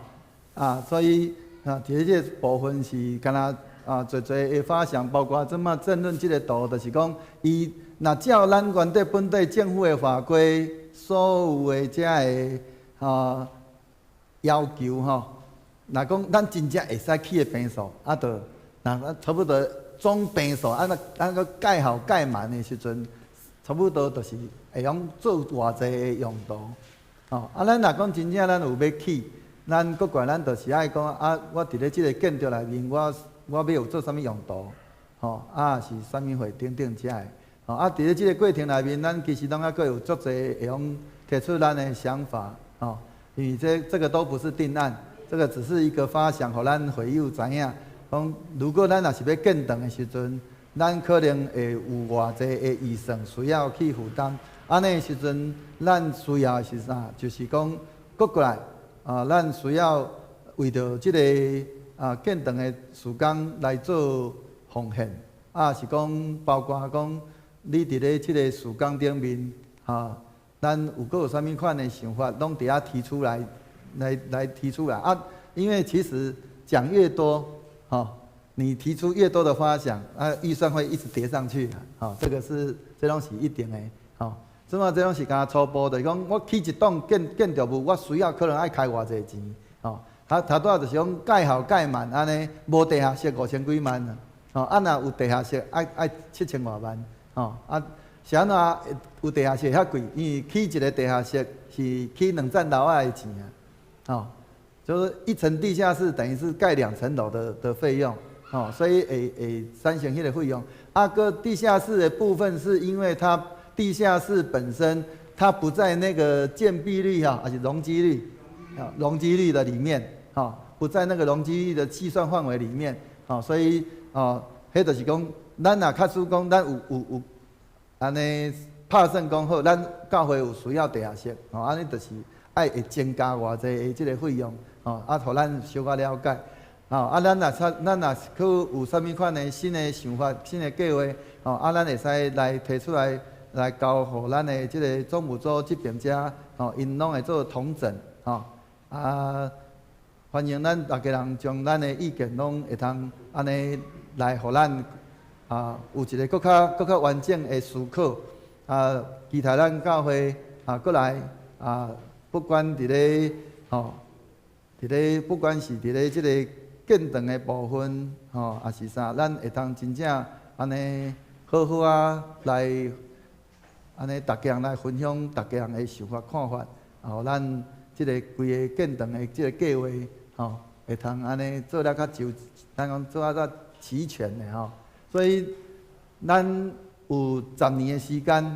A: 啊，所以啊，佇這個部分是敢若啊，濟濟的發想，包括這馬爭論這個圖，就是講，伊若照咱原底本地政府的法規，所有的這个啊要求吼，若講咱真正會使起的坪數，啊，就若差不多總坪數，啊，若咱閣蓋好蓋滿的時陣，差不多就是會用做偌濟的用途，吼，啊，咱若講真正咱有欲起，咱閣過咱就是愛講啊，我佇咧這個建築內面，我欲有做啥物用途，吼，啊是啥物貨等等遮的，吼，啊，佇咧這個過程內面，咱其實攏猶閣有足濟會用提出咱的想法，吼，因為這個都不是定案，這個只是一個發想，予咱會友知影，講如果咱若是欲建堂的時陣，咱可能會有偌濟的預算需要去負擔，按呢時陣，咱需要的是啥？就是講，閣過來，啊，咱需要為著這個啊建堂的事工來做奉獻，啊是講包括講你佇咧這個事工頂面，哈，咱有閣有啥物款的想法，攏佇遐提出來，來提出來啊。因為其實講越多，吼，你提出越多的發想，啊，預算會一直疊上去，吼，這個是這攏是一定的，吼。這馬這攏是敢若初步，就是講我起一棟建築物，我需要可能愛開偌濟錢，吼。他頭拄仔就是講蓋好蓋滿按呢，無地下室5000幾萬啊，吼，啊若有地下室愛7000外萬，吼，啊是按怎有地下室遐貴？因為起一個地下室是起兩層樓仔的錢啊，吼，就是一層地下室等於是蓋兩層樓的費用，吼，所以會產生彼個費用。啊，閣地下室的部分是因為它地下室本身它不在那個建蔽率哈，還是容積率，啊，容積率的裡面。吼，不在那個容積率的計算範圍裡面，吼，所以哦，彼就是講，咱若假使講，咱有按呢拍算講好，咱教會有需要地下室，吼，按呢就是愛會增加偌濟的這個費用，吼，啊，予咱小可了解，吼，啊，咱若是去有啥物款的新的想法、新的計劃，吼，啊，咱會使來提出來，來交予咱的這個總務組這邊遮，吼，𪜶攏會做統整，吼，啊。歡迎咱逐家人將咱的意見攏會通按呢來，予咱啊有一個閣較完整的思考啊，期待咱教會啊閣來啊，不管佇咧吼，佇咧不管是佇咧這個建堂的部分吼，抑是啥，咱會通真正按呢好好啊來按呢逐家人來分享逐家人的想法看法，予咱這個規個建堂的這個計劃。吼，會通按呢做得較周，咱講做得較齊全的吼。所以咱有10年的時間，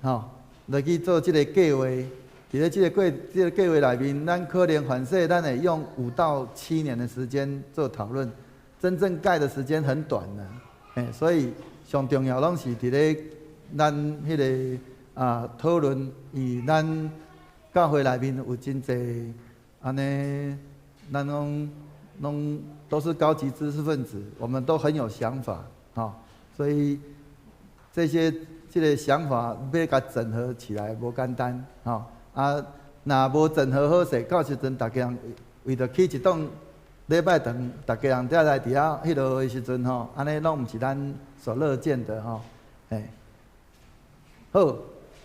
A: 吼，來去做這個計劃。佇咧這個計劃內面，咱可能凡勢咱會用5到7年的時間做討論，真正蓋的時間很短的，嘿，所以上重要攏是佇咧咱彼個啊討論，以咱教會內面有真濟按呢。咱攏都是高級知識分子，我們都很有想法，吼，所以這些這個想法欲共整合起來無簡單，吼，啊，若無整合好勢，到時陣逐家人為著起一棟禮拜堂，逐家人才來佇遐彼落的時陣吼，按呢攏毋是咱所樂見的吼，嘿，好，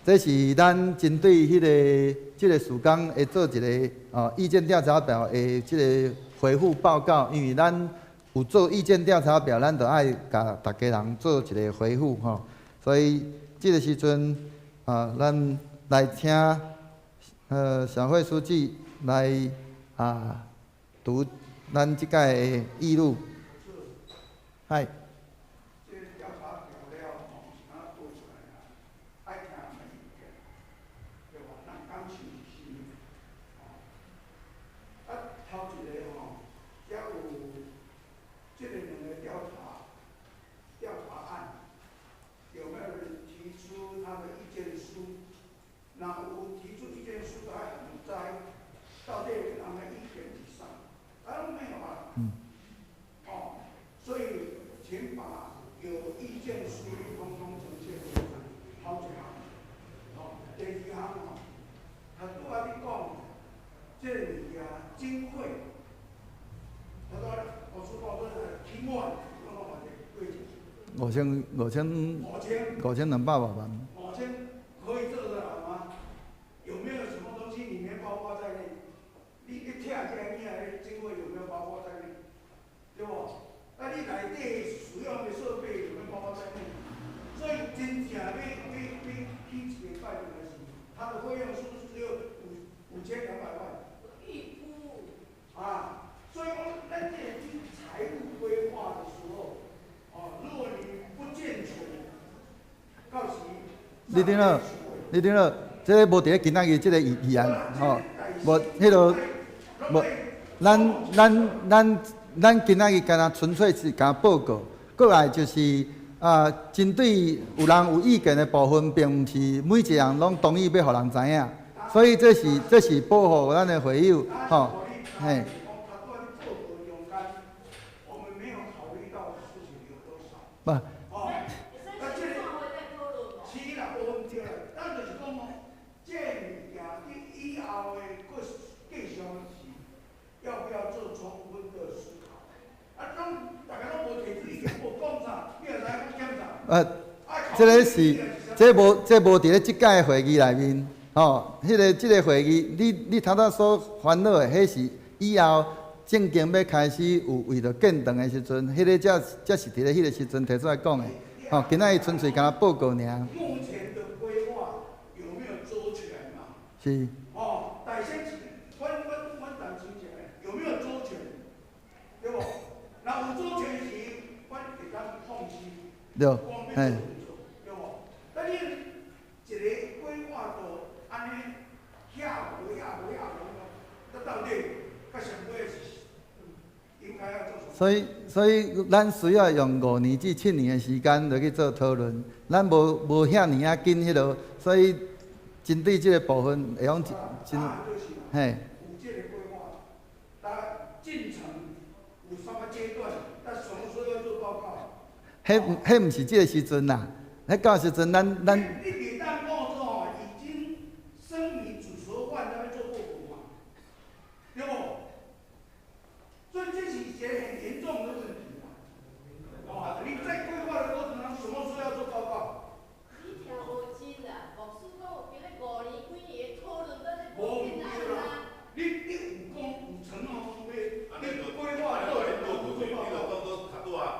A: 這是咱針對這個事工會做一個哦意見調查表的這個回覆報告，因為咱有做意見調查表，咱就愛共逐家人做一個回覆吼，所以這個時陣啊，咱來請小慧書記來啊讀咱這擺的議錄，嗨。
D: 這個調查表了吼，是按怎做出來啊？愛聽人的意見，對無？咱感受是啥物？吼，啊，頭一個吼，遮有這個兩個調查案，有沒有人提出他的意見書？若有提出意見書的，愛予人知，到底人的意見是啥？啊，攏沒有啊。哦，
A: 五千五千五千两百外万。
D: 五千可以做得来吗？有没有什么东西里面包括在内？你你拆这个物仔，经费有没有包括在内？对无？啊，你内底使用的设备有没有包括在内？所以真正欲起一个拜堂的时，它的费用是不是只有5200万？
H: 预估。
D: 啊，所以讲，咱这个财务规划的时候，哦，如果你不健全，到时。
A: 李长老，李长老，这个无伫咧今仔日这个议案，吼，无彼落，无，咱今仔日敢若纯粹是共报告，过来就是啊，针对有人有意见的部分，并毋是每一个人拢同意欲予人知影，所以这是保护咱的会友，吼，嘿。不。这个是，这无伫咧这届会议内面，吼，这个会议，你头拄所烦恼的，彼是以后正经欲开始有为著建堂的时阵，彼个才是伫咧彼个时阵提出来讲的，吼，今仔日纯粹干焦报告尔。
D: 目前的规划有没有周全嘛？
A: 是。
D: 哦，但先，阮担心一下，有没有周全？对无？若有周全时，阮会当放心。
A: 对，嘿。
D: 对无？但你一个规划都按呢，遐无遐无遐无，那到底较上尾是应该要做什么？
A: 所以咱需要用5年至7年的时间来去做讨论，咱无遐尔仔紧彼落，所以针对这个部分会用真，嘿。
D: 有这个规划，那进程有啥物阶段？那什么时候要做报告？
A: 彼毋是这个时阵啦，彼到时阵咱。
D: 你袂当讲做吼，已经生米煮熟饭，才欲做报告嘛，对无？所以这是一个很严重的问题啦。哦，你在规划的过程中，什么时候要做报告？
K: 你听无真啦，牧师讲有经咧5年、几年的讨论，咱咧
D: 无
K: 无进
D: 对啦，你有讲有承诺讲欲，你规划做做报告。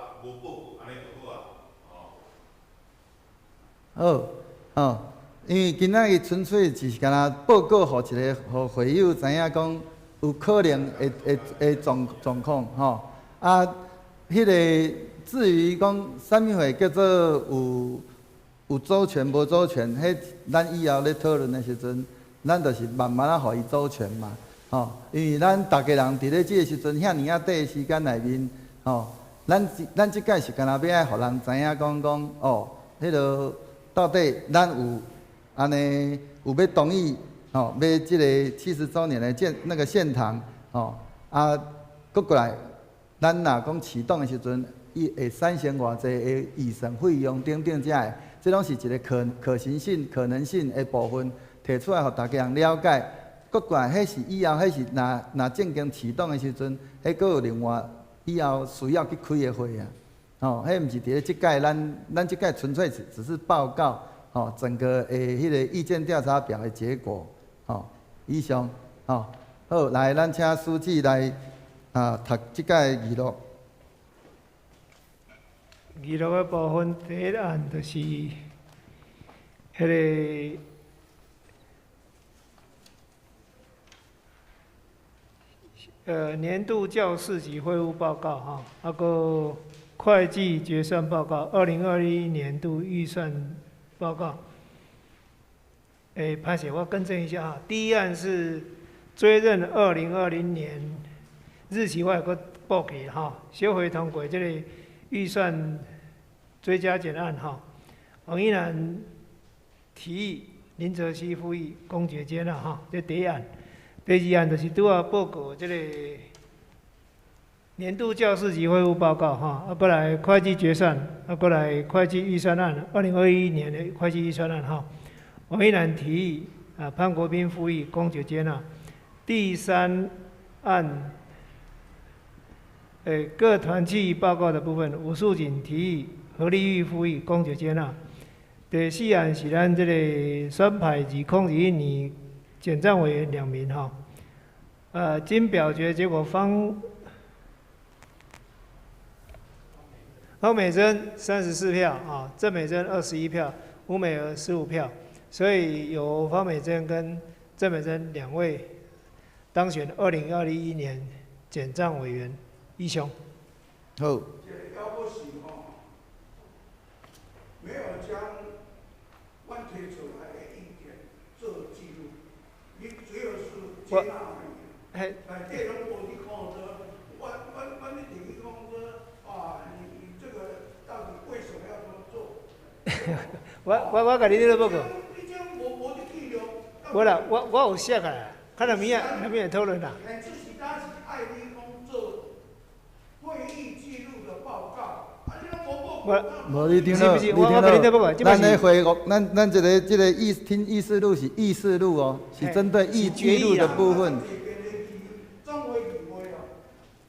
A: 好，吼，因为今仔日纯粹只是干焦报告，予一个予会友知影讲有可能会状况，吼。啊，彼个至于讲啥物货叫做有周全无周全，彼咱以后咧讨论的时阵，咱就是慢慢仔予伊周全嘛，吼。因为咱逐家人伫咧这个时阵遐尔仔短的时间内面，吼，咱这届是干焦欲爱予人知影讲哦，彼落。到底咱有按呢有欲同意吼，欲这个70周年的建那个献堂吼啊，阁过来，咱若讲启动的时阵，伊会产生偌济的预算费用等等遮的，这拢是一个可行性、可能性的部分，提出来予逐家人了解。阁过来，彼是以后，彼是若正经启动的时阵，彼阁有另外以后需要去开的会啊。吼，彼毋是伫咧这届，咱这届纯粹只是报告，吼，整个的彼个意见调查表的结果，吼，以上，吼，好，来，咱请书记来读这届的议录。
D: 议录的部分，第一案就是彼个年度教士及会务报告，吼，阁会计决算报告，2021年度预算报告。歹势，我更正一下啊，第一案是追认2020年日期，我会阁报去吼，小会通过这个预算追加减案吼。王依兰提议，林哲熙附议，公决接纳哈，这第一案。第二案就是拄仔报告这个年度教士及会务报告哈，阁来会计决算，阁来会计预算案，2021年的会计预算案哈。王依兰提议，潘国斌附议，公决接纳。第三案，各团契报告的部分，吴素锦提议，何丽玉复议，公决接纳。第四案是咱这个选派2021年简账委员2名吼。经表决结果，方美珍34票啊，郑美珍21票，吴美娥15票，所以由方美珍跟郑美珍2位当选2021年简账委员。以上。
A: 好。
D: 没有将阮提出来的意见做记录，你只有是接纳而已。内底拢无去看说，阮一定去讲说，啊，你这个到底为什么要这么做？我共你咧报告。你这无去记录。无啦，我有写啦，看下明仔明仔讨论啦。这是咱是爱你讲做会议记录的报告。
A: 无你听到，你听到，咱咧回复，咱这个议听议事录是议事录哦，是针对议记录的部分。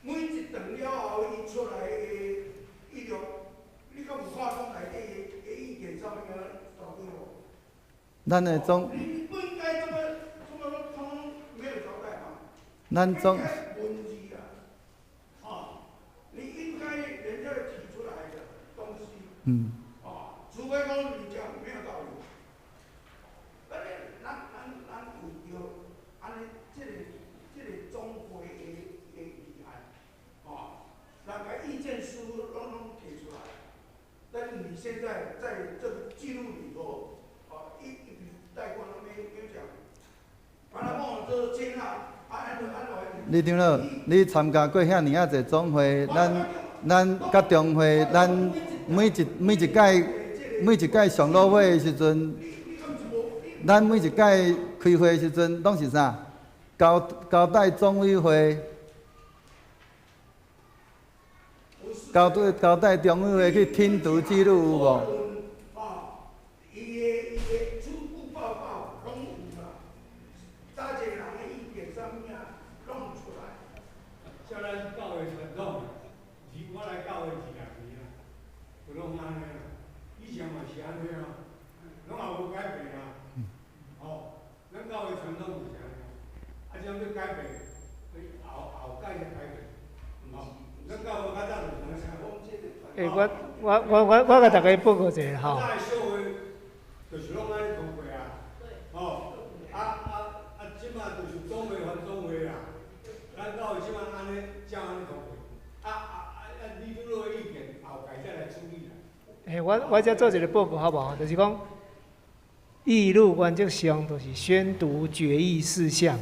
D: 每一场了后，伊出来的记录，你敢有看讲内底的意见啥物啊？
A: 咱的总，
D: 你不应该这么通通没有交代嘛？
A: 咱总。嗯。
D: 哦，除非讲你讲没有道理。咱咱为着按呢，这个总会的议案，哦，人家意见书拢提出来，但是你现在在这个记录里头，哦，一笔带过都没有讲，把它帮我做接纳，按按按。
A: 李长老，你参加过遐尔啊济总会，咱甲中会，咱每一届上路会的时阵，咱每一届开会的时阵，拢是啥？交代总委会，交代中委会去听读记录有无？
D: 伊的初步报告拢有啦，早一个人的意见啥物啊，拢出来。
L: 像咱教会传统，我来教会20年啊，就拢按呢啦。以前嘛是按呢啊，拢也无改变啊。吼，咱教会传统就是按呢，啊，这样欲改变，后盖才改变。吼，咱教会较早就是按呢。欸，我共大家报告一下吼。较早的小会就是拢按呢通过啊。吼，这马就是总会还总会啦。咱教会这马按呢，照按呢通过。你拄落的意见，后盖再来处理啦。
D: 欸，我才做一个报告好无？就是讲，议录原则上就是宣读决议事项，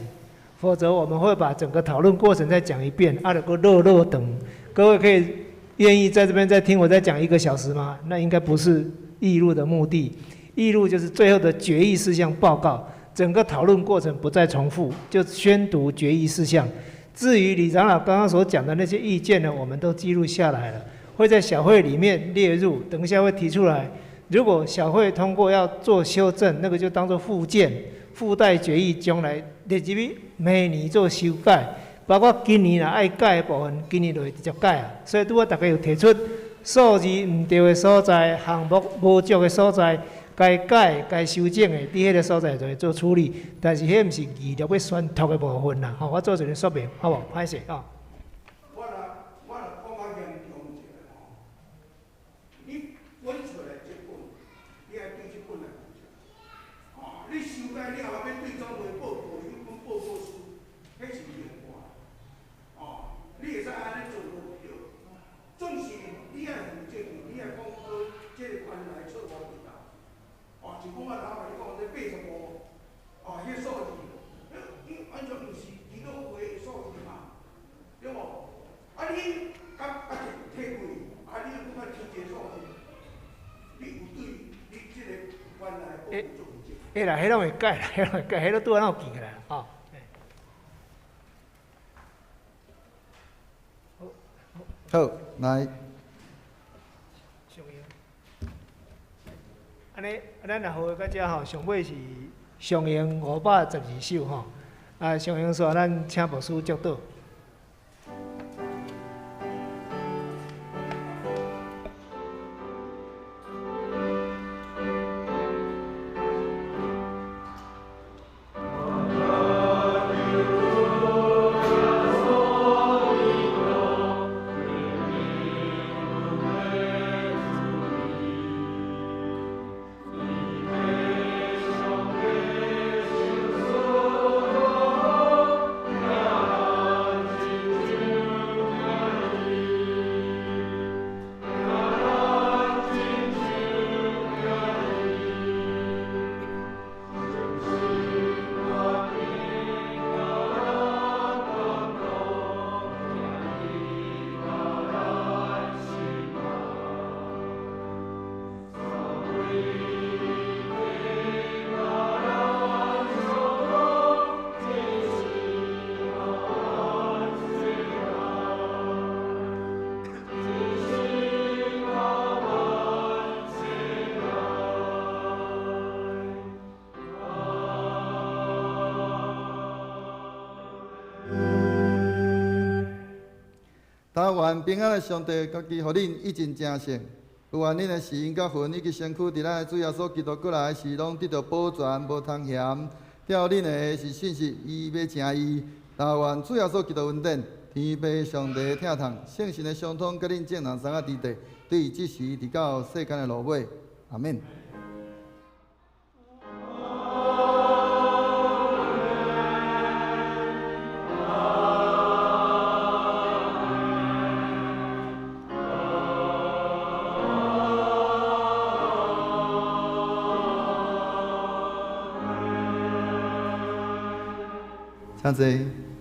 D: 否则我们会把整个讨论过程再讲一遍，啊，就阁落落长。各位可以愿意在这边再听我再讲1个小时吗？那应该不是议录的目的。议录就是最后的决议事项报告，整个讨论过程不再重复，就宣读决议事项。至于李长老刚刚所讲的那些意见呢，我们都记录下来了，会在小会里面列入，等一下会提出来。如果小会通过要做修正，那个就当做附件、附带决议，将来列入去明年做修改。包括今年若爱改的部分，今年就会直接改啊。所以拄仔大家有提出数字毋对的所在、项目无足的所在，该改、该修正的，伫彼个所在就会做处理。但是彼毋是议录欲宣读的部分啦。吼，我做一个说明，好无？歹势啊。
M: 我若讲较严重一下吼，你滚出来这本，你爱对这本来负责。吼，你修改了后，欲对总会报告，彼本报告书，彼是另外。吼，你会使按呢做无对。总是你爱负责任，你爱讲说这个原来错误伫佗。哦，就讲我头共你讲这85，哦，彼数字，彼完全毋是祈祷会的数字嘛，对无？啊，你甲提过，啊，你又阁提一个数字，你有对你这个原来报告做负责。
D: 会啦，彼拢会改啦，彼拢会改，彼拢拄仔拢有记起来吼。
A: 好，来。
D: 按呢，咱若好到遮吼，上尾是上用512首吼，啊，上用煞咱请牧师祝祷。
A: 但愿平安的上帝家己予恁一尽成圣，有愿恁的心佮魂以及身躯，伫咱的主耶稣基督閣來時，攏得著保全，無通嫌。照恁的是信實，伊欲成義。但願主耶穌基督恩典，天父上帝疼痛，聖神的相通，佮恁眾人三個之地，對這時直到世間的落尾。阿們。請坐。